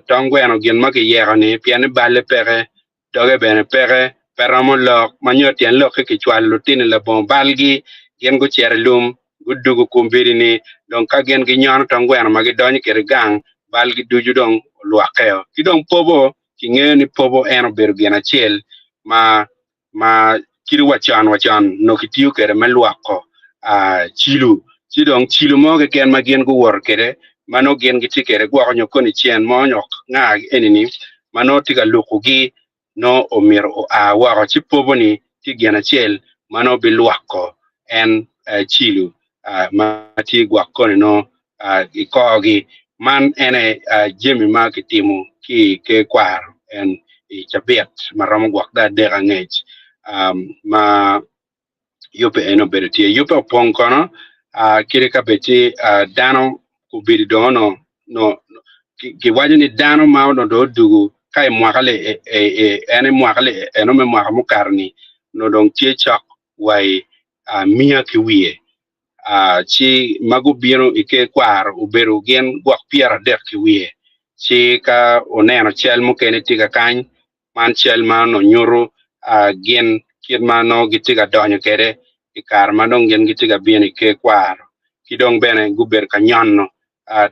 tong gweno gin ma kiyeko-ni pien ni balle peke, doge bene peke, pe romo lok, ma nyo tyen lokke kicwalo lutini labongo balgi, gin gucito i lum, gudugo kombeddi-ni, dong ka gin ginyono tong gweno ma gidonyo kwede gang, balgi ducu dong olwokkeo. Ki dong pobo, kingeyo ni pobo en obedo gin acel ma ma kadi wa con wa con onongo kitiyo kwede me lwoko cilo, ci dong cilo mo keken ma gin guwoto kwede ma nongo gin gitye kwede gwoko nyo koni cen mo nyo nga eni-ni ma nongo tye ka lukogi nongo omyero oa woko ci pobo-ni tye gin acel ma nongo bilwoko en cilo ma tye gwok koni nongo i korgi. Man en aye jami ma kitimo ki i ker kwaro en i cabit ma romo gwok dong adek angec ma yubbe eni obedo tye. Yubbe opong kono kadi ka bed ci dano obedo dong onongo kiwaco ni dano ma onongo dong odugo ka i mwaka en i mwaka eno me mwaka mukato-ni onongo dong tye cok wa i miya ki wiye. Ci ma gubino i ker kwaro obedo gin gwok 30 ki wiye. Ci ka wuneno cal mukene tye kakany, man cal ma onongo nyuto gin kit ma nongo gitye ka donyo kwede i kare ma dong gin gitye ka bino i ker kwaro. Ki dong bene gubedo ka nyono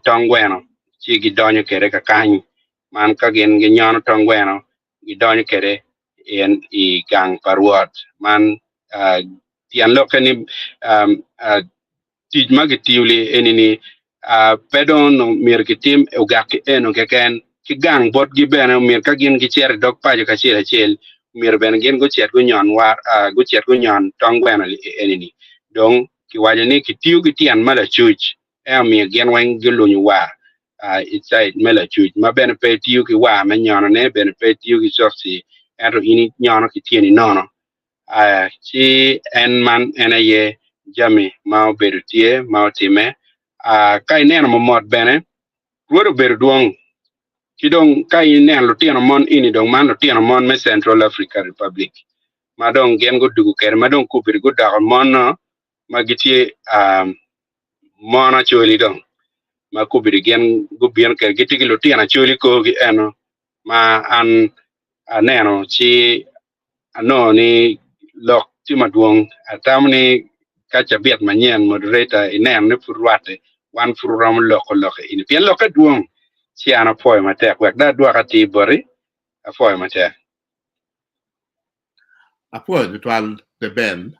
tong gweno ci gidonyo kwede kakany. Man ka gin ginyono tong gweno gidonyo kwede i gang pa Rwot. Man tyen lokke ni tic ma gitiyo-li eni-ni pe dong onongo myero gitim ogak ki eno keken, ki gang botgi bene myero ka gin gicito i dog paco kacel acel myero bene gin gucit gunyon war gucit gunyon tong gweno eni-ni. Dong kiwaco ni kitiyo ki tyen ma lacuc en omiyo gin weng gulunyo war i caid me lacuc ma bene pe itiyo ki war me nyonone bene pe itiyo ki cokci ento in inyono ki tyeni nono. Ci en man en aye jami ma obedo tye ma otimme. Ka ineno momot bene rwod obedo dwong ki dong ka ineno lutino mon eni dong man lutino mon me Central Africa Republic ma dong gin gudugo kwede ma dong kubedi gudoko mon-no ma gitye mon acholi dong ma kubedi gin gubino kwede gitye ki lutino acholi korgi eno ma an aneno ci anongo ni lok tye madwong atamo ni ka cabit manyen moderator ineno ni pud rwatte wan pud wuromo loko lok eni pien lokke dwong ci an apwoyo matek wek dong adwok atir boti apwoyo matek. Apwoyo tutwal The Ben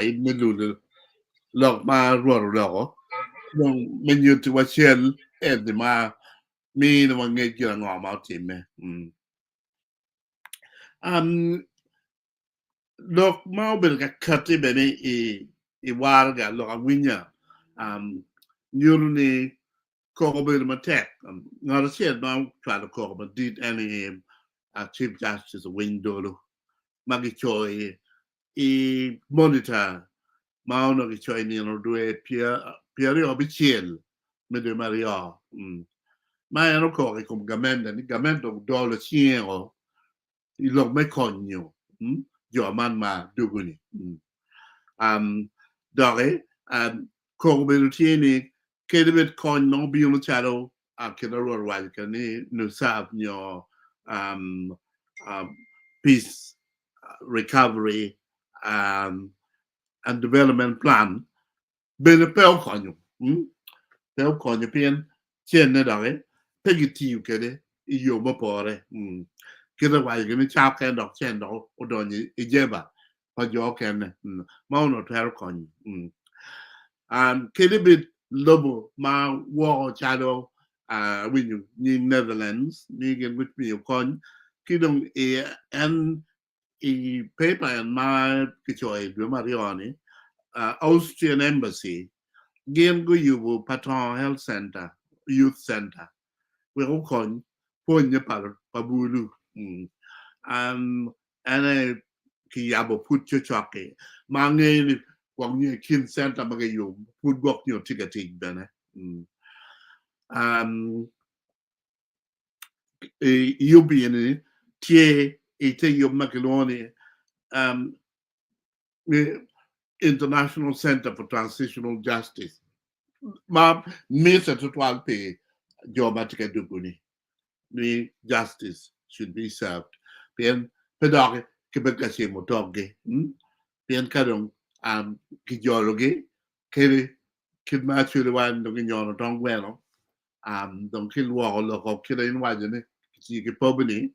in me lulo lok ma Rwot oloko dong me nyutti wa cal eni ma mini wa ngec gin ango ma otimme. Lok ma obedo ka katti bene i waraga lok awinya nyuto ni Koko obedo matek. Ngat acel ma ocwalo koko madit en aye Chief Justice Owiny Dolo ma gicoyo i Monitor ma onongo gicoyo i nino dwe 26 me dwe me aryo ma en okoko i kom gamente ni gamente odolo cinge o i lok me konyo jo man ma dugu-ni. Doki koko obedo tye ni Kadi bed kony ma obino calo kit ma Rwot owaco kwede ni NUSAF nyo Peace Recovery and Development Plan bene pe okonyo, pe okonyo pien cene doki pe gitiyo kwede i yo mupore. Kite waco gin ni cawa kene dok cen dok odonyo i jeba pa jo okene ma onongo twero konyo. Kadi bed lobo ma woko calo awinyo nying Netherlands ni gin gumiyo kony ki dong i en i paper en ma kicoyo i dwe me aryo ni Austrian Embassy gin guyubo Patongo Health Center, Youth Center wek okony pwonye pa bulu. En aye kiyabo pud cocok-ki ma angeyo ni gwok nyo i kin centa ma kiyubo pud gwok nyo tye ka tic bene. Yub eni tye i te yub ma kilwongo ni International Center for Transitional Justice. Ma mitte tutwal pi jo ma tye ka duggo-ni ni justice should be served pien pe dok kibed ka cimo tokgi pien ka dong kijologi kadi kit ma actually wan dong kinyono tong gweno dong kilwoko loko kit ma in iwaco ni kitiyo ki pobi-ni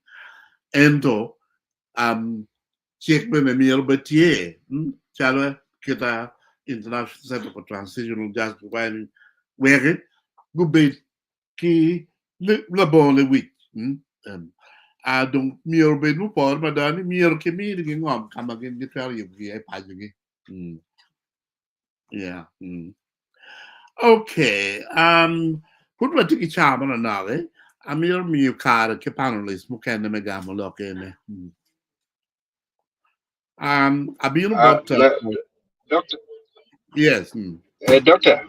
ento Cik bene myero obed tye calo kita International Center for Transitional Justice waco ni weki gubed ki labongo lewic. Dong myero obed mupore mada ni myero kiminigi ngom ka ma gin gitwero yubo iye pacogi. Yeah. Okay. Pud watye ki cawa manonok, amito miyo kare ki panelist mukene me gamo lok eni. Abino bot Doctor. Yes. Doctor.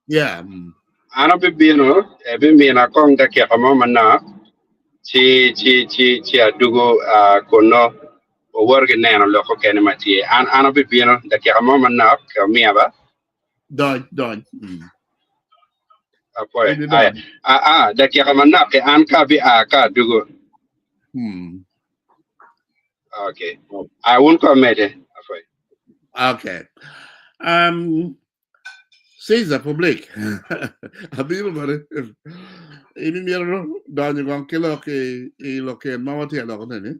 Yeah. An abibino, ebimina kong dakika mo manok ci ci ci ci adugo kunno wawoto ki neno lok okene ma tye. An an abibino dakika mo manok omiya ba. Dony, dony. Apoyo. Aya. Ah, ah, dakika manok ki an ka abi a ka adugo. Okay. Ah, wun ko mede. Apoyo. Okay. Caesar Public. Abino bene. In imyero donyo kong ki lok i lok en ma watye ka lokone ni.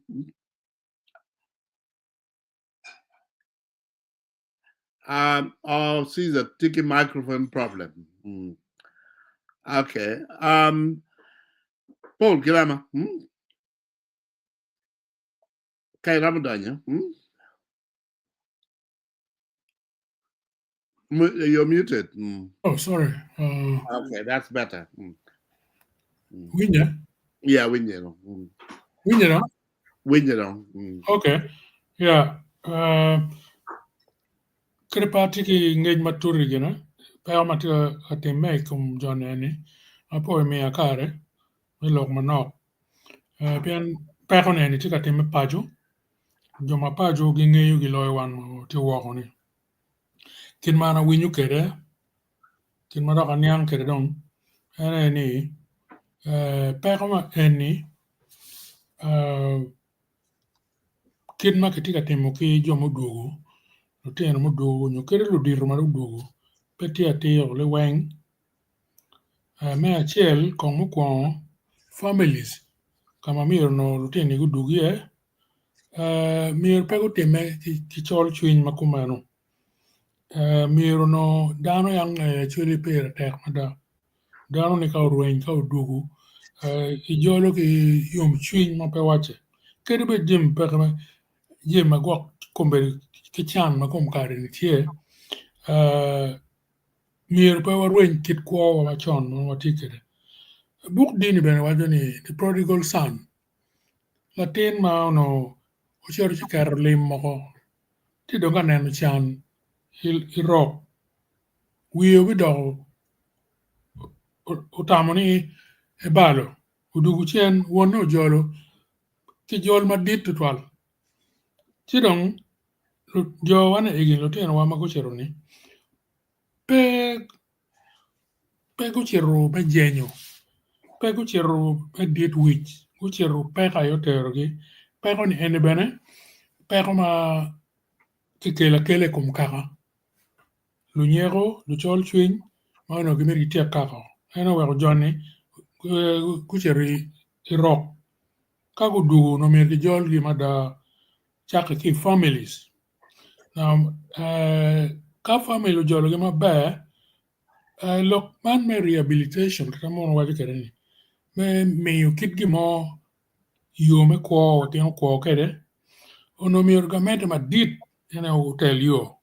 Oh, Caesar tye ki microphone problem. Okay. Paul Kirama. Ka iromo donyo. You're muted. Oh, sorry. Okay, that's better. Winye? Yeah, winye. Winye no? Winye no. Okay. Yeah. Kede pe atye ki ngec matut i gine, peko ma tye ka timme i kom jo ni, apo imiya kare me lok manok. Pien peko ni eni tye ka timme paco, jo ma paco gingeyo giloyo wan ma watye woko ni. Kit ma an awinyo kwede, kit ma dok aniang kwede dong en aye ni peko ma eni kit ma kitye ka timo ki jo mudwogo, lutino mudwogo nyo kadi ludito ma gudwogo pe tye atir liweng. Me acel kong mukwongo families ka ma myero onongo lutino-ni gudwog iye Myero pe gutimme ki col cwiny ma kumeno myero onongo dano yam cwinye pire tek mada dano ni ka orweny ka odwogo ijolo ki yomcwiny ma pe wacce kadi bed jami peke jami ma gwok kombeddi ki can ma kom kare-ni tye myero pe warweny kit kwowa macon ma watye kwede. Buk dini bene waco ni the prodigal son Latin ma onongo ocito ci keto lim moko ci dong ka neno can i rok wiye obidoko otamo ni ebalo odwogo cen wonne ojolo ki jol madit tutwal ci dong jowa ni egi lutinowa ma gucito-ni pe Pe gucito me jenyo, pe gucito me dit wic, gucito peko aye oterogi. Peko-ni eni bene peko ma kikelo akela i kom kaka, lunyeko, lucol cwiny ma onongo gimito gityek kaka en oweko joni gucito i rok ka gudwogo onongo myero kijolgi mada cakke ki i families. Ka famili ojologi maber, lok man me rehabilitation kit ma muno waco kwede ni me miyo kit gin mo yo me kwo latin okwo kwede onongo myero gamente madit en aye otel yo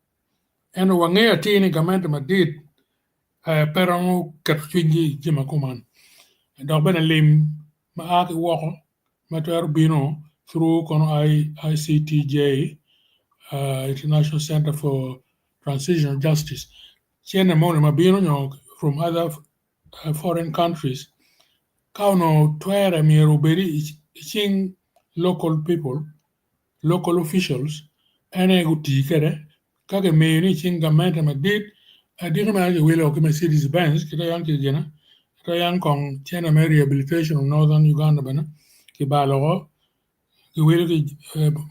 ento wangeyo atir ni gamente madit pe romo keto cwinygi i jami ma kuman dok bene lim ma a ki woko ma twero bino through kono ICTJ, International Center for Transitional Justice, cene moni ma bino nyo from other foreign countries ka onongo twere myero obed i cing local people, local officials en aye guti kwede ka kimiyo ni i cing gamente madit Adiki ma kiwilo ki Mercedes Benz kita yang ki gina kita yang kong cene me rehabilitation of Northern Uganda bene kibalo oko kiwilo ki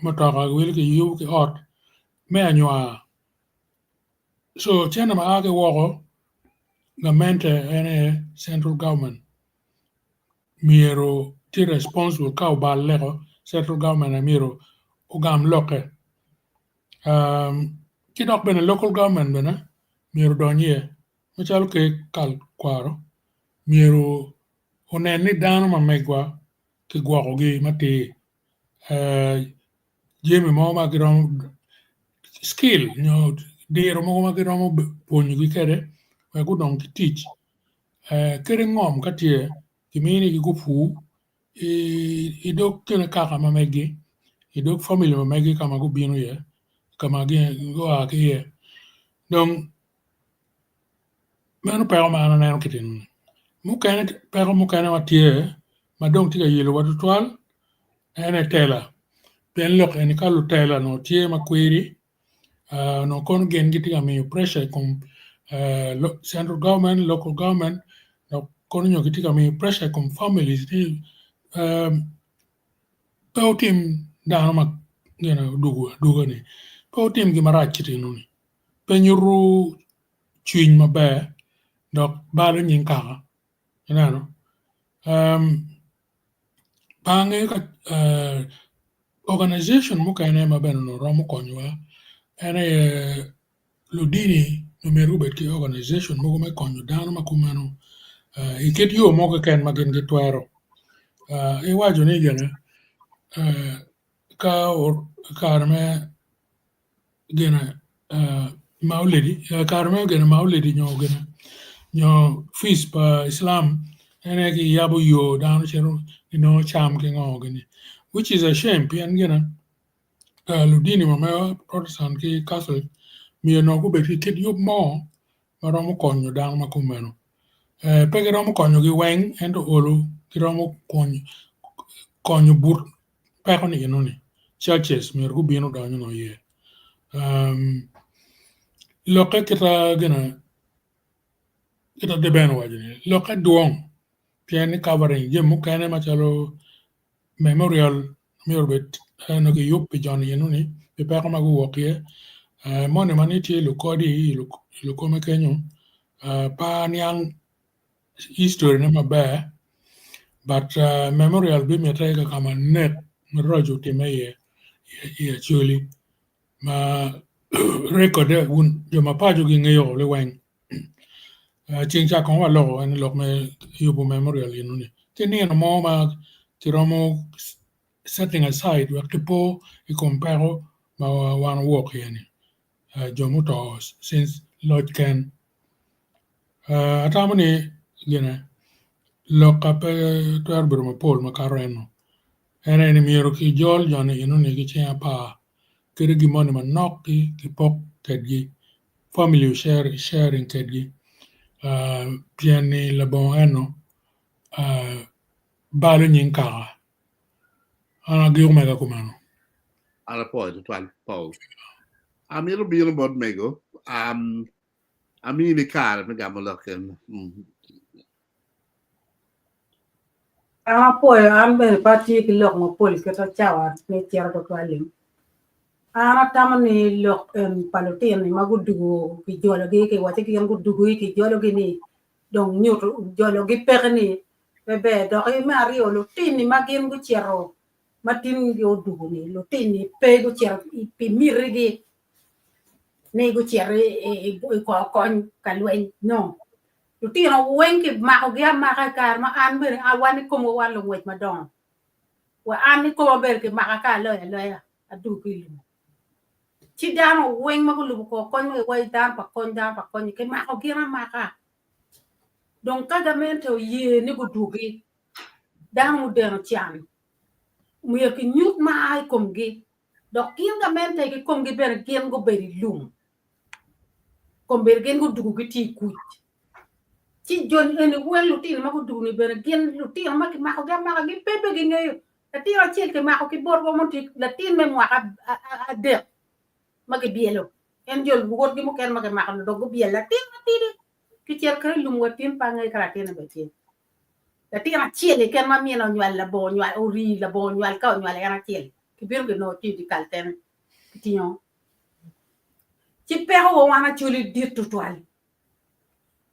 mutoka kiwilo ki yubo ki ot me anywar. So cene ma a ki woko gamente en aye central government myero tye responsible ka oballe ko central government aye myero ogam lokke. Ki dok bene local government bene myero odony iye macalo ker kal kwaro myero onen ni dano ma megwa kigwokogi matir jami mo ma giromo skill nyo diro mogo ma giromo pwonyogi kwede wek gudong ki tic kadi ngom ka tye kiminigi gupur i dog kine kaka ma megi, i dog famili ma megi ka ma gubino iye, ka ma gua ki iye. Dong meno peko ma an aneno ki timo-ni. Mukene peko mukene ma tye ma dong tye ka yelowa tutwal en aye tela pien lok eni ka lutela onongo tye ma kwiri onongo kono gin gitye ka miyo pressure i kom central government, local government dok kono nyo gitye ka miyo pressure i kom families ni pe wutim dano ma gin odwogo adwoga-ni, pe wutim gin marac kit eno-ni, pe nyuto cwiny maber dok balo nying kaka ineno. Pe angeyo ka organization mukene ma bene onongo romo konyowa en aye ludini myero gubed ki organization mogo me konyo dano ma kumeno i kit yo mo keken ma gin gitwero. Iwaco ni gine ka kare me gine maulidi kare me gine maulidi nyo gine nyo fees pa Islam en aye kiyabo yo dano cito ginongo cam ki ngo gini which is a shame pien gine ludini wa ma Protestant ki Catholic myero onongo gubed ki kit yub mo ma romo konyo dano ma kumeno pe giromo konyogi weng ento olo giromo konyo but peko ni enoni churches myero gubin odony onongo iye lokke kita gine kita Deben owaco ni lokke dwong pien ni covering jami mukene macalo memorial myero obed onongo kiyub pi joni enoni pi peko ma guwok iye moni ma ni tye lukodi i lukome kenyo pe aniang history ne maber but memorial bimitte ka ma nek maraco otimme iye i Acholi ma record jo ma paco gingeyo liweng ceng ca kong waloko en lok me yubo memorial enoni ki nino mo ma kiromo setting aside wek kipo i kom peko ma wan owok iye ni jo muto since loc ken. Atamo ni gine lokka pe twero bedo mapol makato eno en aye ni myero kijol joni enoni ki ceng apar kadi gin moni manok ki kipok kedgi family sharing kedgi pien ni labongo eno balo nying kaka an agiko mega kumeno. An apwoyo tutwal Paul. Amito bino bot mego. Um, amini kare me gamo lok eno. Mm. An apwoyo an bene pe atye ki lok mapol kit cawa me cito tutwal-li. An atamo ni lok en pa lutino-ni ma gudugo kijologi kiwaco gin gudugo kijologi ni dong nyuto jologi peke ni pe ber doki me aryo lutini ma gin gucito ma tin gi odugo ni lutini pe gucito pi mitigi ni gucito i kor kony ka lweny no lutino weng kimakogi amaka i kare ma an bene wan i komwa wan lungwec madongo wa an i koma bene kimaka ka aloyo aloya adwogo ki i lum ci dano weng ma gulubo kor kony ma giwaco dano pa kony dano pa kony kimako gin amaka dong ka gamente oye ni gudwogi dano mudeno can myero kinyut mar i komgi dok gin gamente ki komgi bene gin gubedo i lum kombeddi gin gudugo gitye i kuc ci joni eni weng lutino ma gudugo ni bene gin lutino ma kimakogi amaka gipe pe gingeyo latin acel kimako ki botwa mo tye latin me mwaka adek ma kibyelo. En jo luwotgi mukene ma kimako-ni dong gubyel latin matidi kicito kwede i lum wa tin pe angeyo ka latinne bene tye. Latin acel keken ma mine onywal labongo nywal orii labongo nywal ka onywalo en acel kibino kinongo tye i dyekal kene kitingo ci peko wa wan Acholi dit tutwal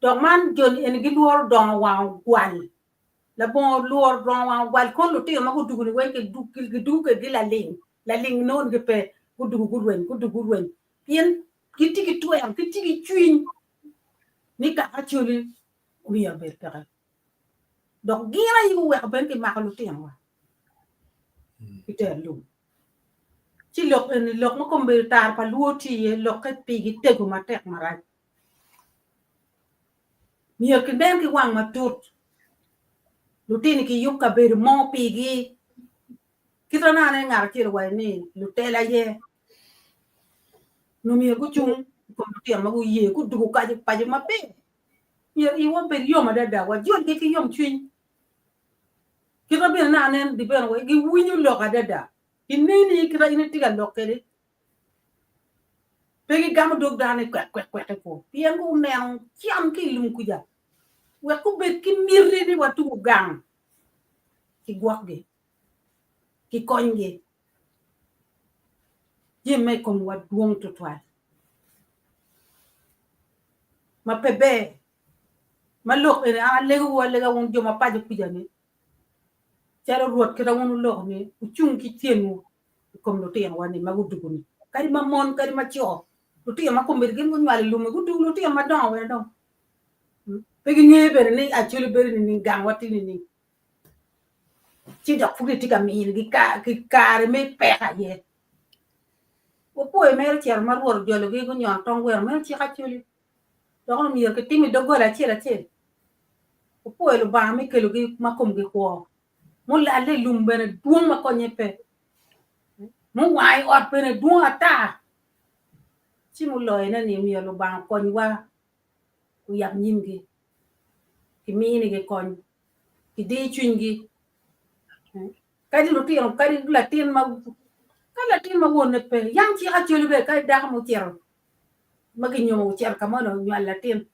dok man joni eni gilworo dongo wang ogwal labongo lworo dongo wang ogwal kono lutino ma gudugu-ni weng gidugu kwedgi laling laling nongo ni gipe gudugu gurweny gudugu gurweny pien gitye ki twero gitye ki cwiny ni kaka Acholi myero obed peke dok gin aye guweko bene kimako lutinowa ki ter lum ci lok eni lok ma kombeddi tara pa luo tye iye lokke pigi tego matek marac myero kinen ki wang matut lutini kiyub kabedo mo pigi kit ma aneno ngat acel owaco ni lutela aye nongo myero gucung i kom lutino ma guye gudugo paco maber myero iwa obed yom adada wajolgi ki yomcwiny Kit ma bene naka nen di bene wai giwinyo lok adada. Gineni kit ma in itye ka lok kwede. Pe gigamo dog dano ni kwek kwek kwek kwo pien guneno cam ki i lum kuca wek gubed ki miti ni watugo gang kigwokgi, kikonygi. Jami ma i komwa dwong tutwal ma pe ber. Ma lok eni an alegowu alega wun jo ma paco kuca-ni, calo Rwot kit ma wun wuloko-ni, wucung ki tyenwu i kom lutinowa-ni ma gudugo-ni, kadi ma mon kadi ma co, lutino ma kombeddi gin gunywalo i lum-mi gudugo lutino madongo bene dong pe gingeyo bene ni Acholi bedo nining, gangwa tye nining, ci dok pud gitye ka minigi kare me peko aye. Wapwoyo mere cito ma Rwot ojologi gunyono tong gweno meno cik Acholi. Dok onongo myero kitim i doggola acel acel. Opwoyo Lubanga me kelogi ma komgi kwo. Mulalle i lum bene dwong ma konye pe. Muwango i ot bene dwong ata. Ci muloyone ni myero Lubanga okonywa oyab nyimgi, kiminigi kony, kidi cwinygi. Kadi lutino, kadi latin ma kadi latin ma wonne pe, yam cik acoli bene kadi dako mucito ma ginyomo ocito ka mo ni onywalo latin.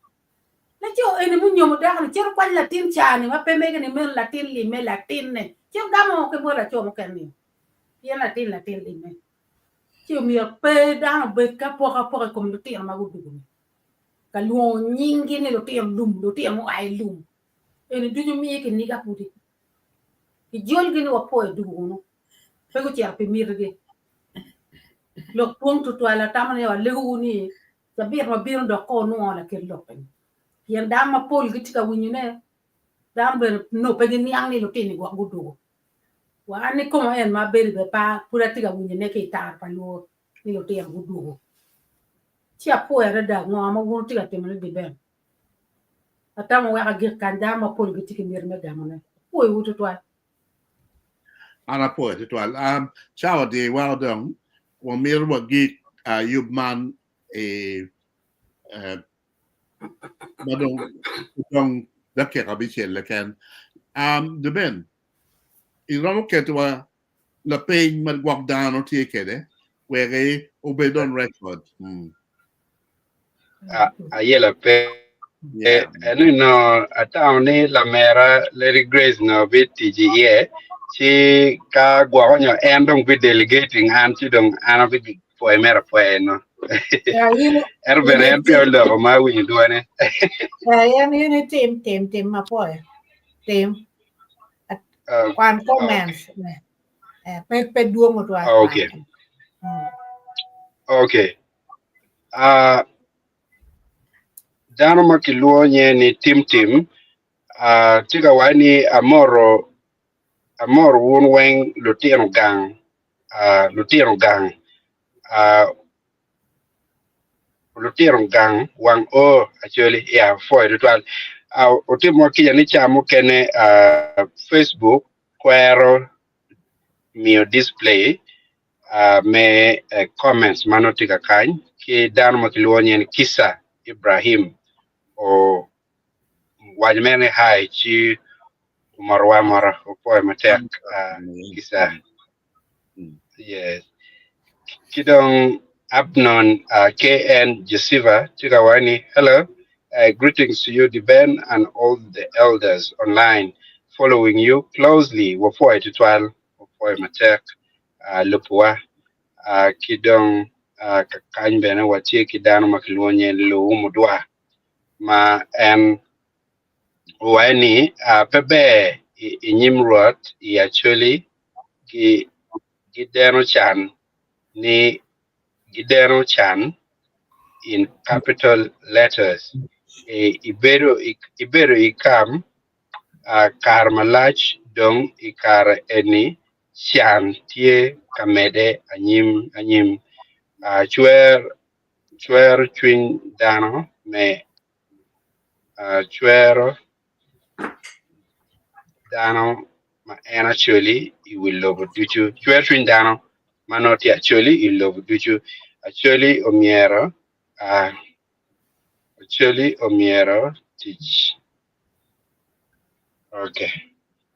Laco eni munyomo dako-ni cito kwanyo latin ca-ni ma pe mege ni meno latin limme latinne cito gamo ki bot laco mukene-ni pien latin latin limme. Ci omyero pe dano obed ki apokapoka i kom lutino ma gudugo-ni ka lwongo nyinggi ni lutino lum, lutino mua i lum. Eni ducu miyo kiniga pudi. Kijolgi ni wapwoyo dugo kunu pe gucito pi mitigi. Lok dwong tutwal atamo ni alegowu ni cabit ma bino dok ko wunwongo laket lok eni pien dano mapol gitye ka winyone dano bene nongo pe giniang ni lutini gwok gudugo wa an ikoma en ma abedo bene pe pud atye ka winyone ki i tar pa luo ni lutino gudugo ci apwoyo adada ngo ma wun wutye ka timone Diben atamo wek agik kany dano mapol gitye ki miti me gamone apwoyowu tutwal. An apwoyo tutwal. Um, cawa di weko dong wamito wagik uh, yub man i uh, ma dong dong dakika abicel keken. Um, Deben, iromo ketowa lapeny ma gwok dano tye kwede wek obed on record. Mm. Aye lapeny. Yeah. Eno no atamo ni lamera Lady Grace no bitic iye ci ka gwoko nyo en dong bi delegating an ci dong an abi pwoye mere apwoya eno. Yeah, in, Ento in bene en pe itim, oloko ma awinyo dwone. yeah, in, in itim, tim, tim mapwoyo. Tim. Uh, Kwan okay. comments. Eh, pe pe dwong otwal Okay. kwan. Mm. Okay. Uh, dano ma kilwongo nye ni Tim Tim uh, tye ka waco ni amoro amoro wun weng lutino gang uh, lutino gang uh, lutino gang wang o actually yeah pwoyo tutwal uh, otimo kica ni ca mukene uh, Facebook kwero miyo display uh, me uh, comments ma nongo tye ka kany ki dano ma kilwongo nye ni Kisa Ibrahim o waco mere ni hi ci omorowa amora opwoyo matek uh, Kisa yes ki dong Abnon KN Jesiva tye ka waco ni, Hello, greetings to you D'Ben and all the elders online following you closely. Wapwoyo tutwal, wapwoyo matek lubuwa. Ki dong kakany bene watye ki dano ma kilwongo nyinge Luwu Mudwa ma en owaco ni pe ber i nyim Rwot i Acholi gideno can ni gideno can in capital letters. Ibedo i kam kare malac dong i kare eni can tye ka medde anyim anyim. Cwero cwiny dano me cwero dano ma en Acholi i wi lobo ducu. Cwero cwiny dano ma nongo tye Acholi i lobo ducu. Acholi omyero Acholi omyero tic. Okay.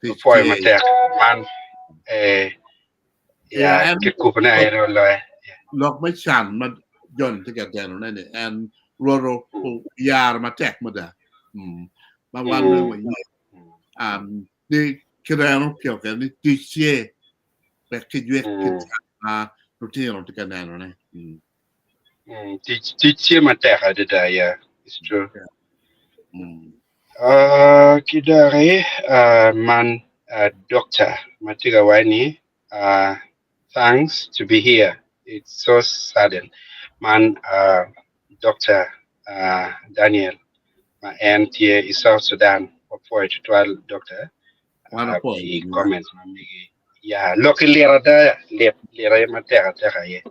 Opwoyo matek man eh ya kikubone aye oloye. Lok me can ma John tye ka denone ni en Rwot oyaro matek mada ma wan bene waye ni kireno kyoke ni tic tye wek kijwik ki can ma lutino tye ka nenone. Tic tic tye matek adada yeah it's true. Ki doki man doctor ma tye ka waco ni thanks to be here it's so sudden man Doctor Daniel ma en tye i South Sudan wapwoyo tutwal Doctor pi comments ma megi ya lok-ki lit ada lit lit aye matek ateka aye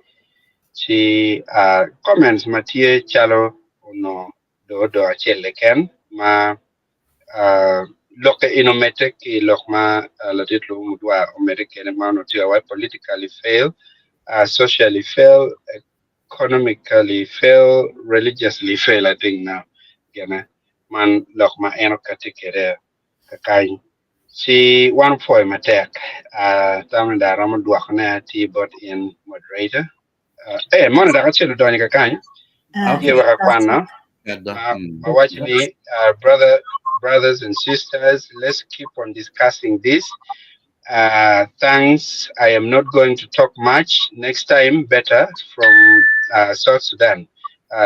ci comments ma tye calo onongo dong odong acel keken ma lokke in omedde ki lok ma ladit Lumu Mudwar omedde kwede ma onongo tye ka waco politically fail, socially fail, economically fail, religiously fail I think now gine man lok ma en okati kwede kakany ci wan opwoyo matek atamo ni dong aromo dwokone atir bot in moderator. Eh, mono dok acel odonyo kakany tye wek akwanna. Awaco ni brother, brothers and sisters, let's keep on discussing this. Thanks, I am not going to talk much. Next time, better from South Sudan.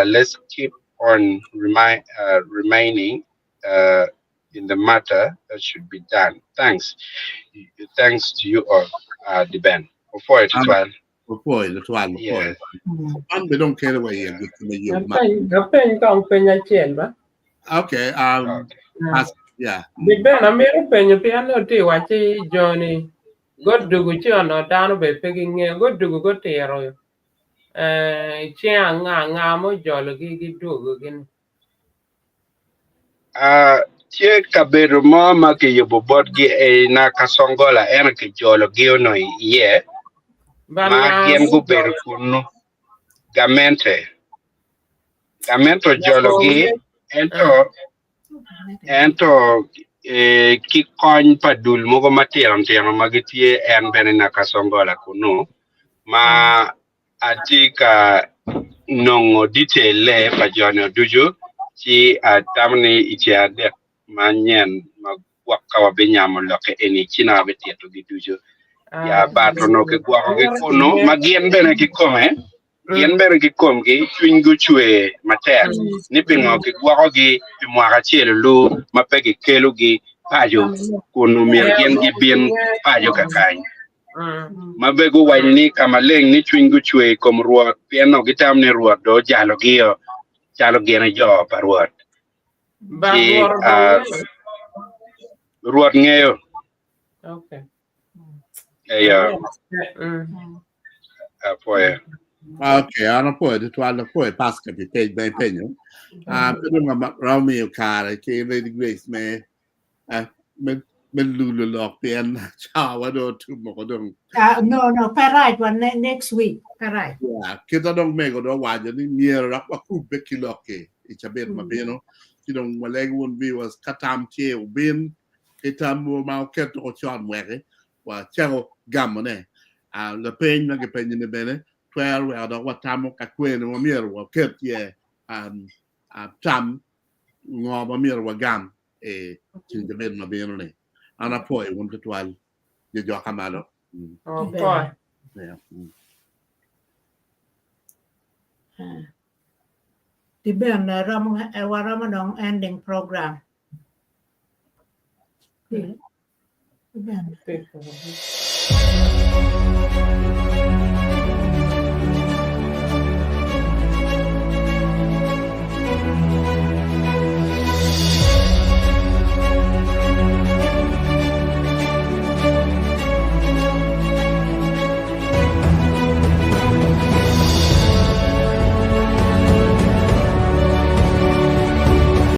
Let's keep on remaining in the matter that should be done. Thanks. Thanks to you all, D'Ben. Opwoyo tutwal. Opwoyo tutwal, opwoyo. Man be dong kelo wa iye gik me yub ma. Apeny kong peny acel ba. Okay, as, yeah. D'Ben amito penyo pien nongo tye iwacci joni gudugu ci onongo dano bene pe gingeyo gudugu gutiro eh, ceng anga nga ma ojologi gidwogogi ni. Tye kabedo mo ma kiyubo botgi i Nakasongola ento kijologi onongo iye ma gin gubedo kunnu. Gamente gamente ojologi ento ento ki kony pa dul mogo matino tino ma gitye en bene i Nakasongola kunnu ma Atye ka nongo detail-le pa jo-ni ducu ci atamo ni i ceng adek manyen ma gwok ka wabinyamo lokke eni ci nongo abititogi ducu. Ya but onongo kigwokogi kunu ma gin bene kikome gin bene kikomgi cwinygi ocwer matek ni pingo kigwokogi pi mwaka acel olu ma pe kikelogi paco kun omyero gin gibin paco kakany. Ma be guwaco ni ka maleng ni cwinygi ocwer i kom Rwot, pien onongo gitamo ni Rwot dong ojalogio calo gin e jo pa Rwot. Ci Rwot ngeyo. Eyo. Apwoyo. Okay, an apwoyo tutwal, apwoyo Pastor pi peny ma ipenyo. Ah, pe dong aromo miyo kare ki Lady Grace me ah, me me lulo lok pien cawa dong otum woko dong. Ah, no, no, pe rac wa ne, next week, pe rac. Yeah, kita dong mego dong owaco ni myero dok wakubbe ki lok-ki i cabit ma bino. Ci dong walego wun viewers ka tam tye wubin ki tamwu ma wuketo con weki wacako gamone. Ah, lapeny ma kipenyo ni bene. Twero weko dok watamo ka kwene ma myero waket iye tam ngo ma myero wagam i ceng cabit ma bino ni. An apwoyo wun tutwal jo joka malo. Opwoyo. Yeah. Di ben romo waromo dong ending program. Di ben.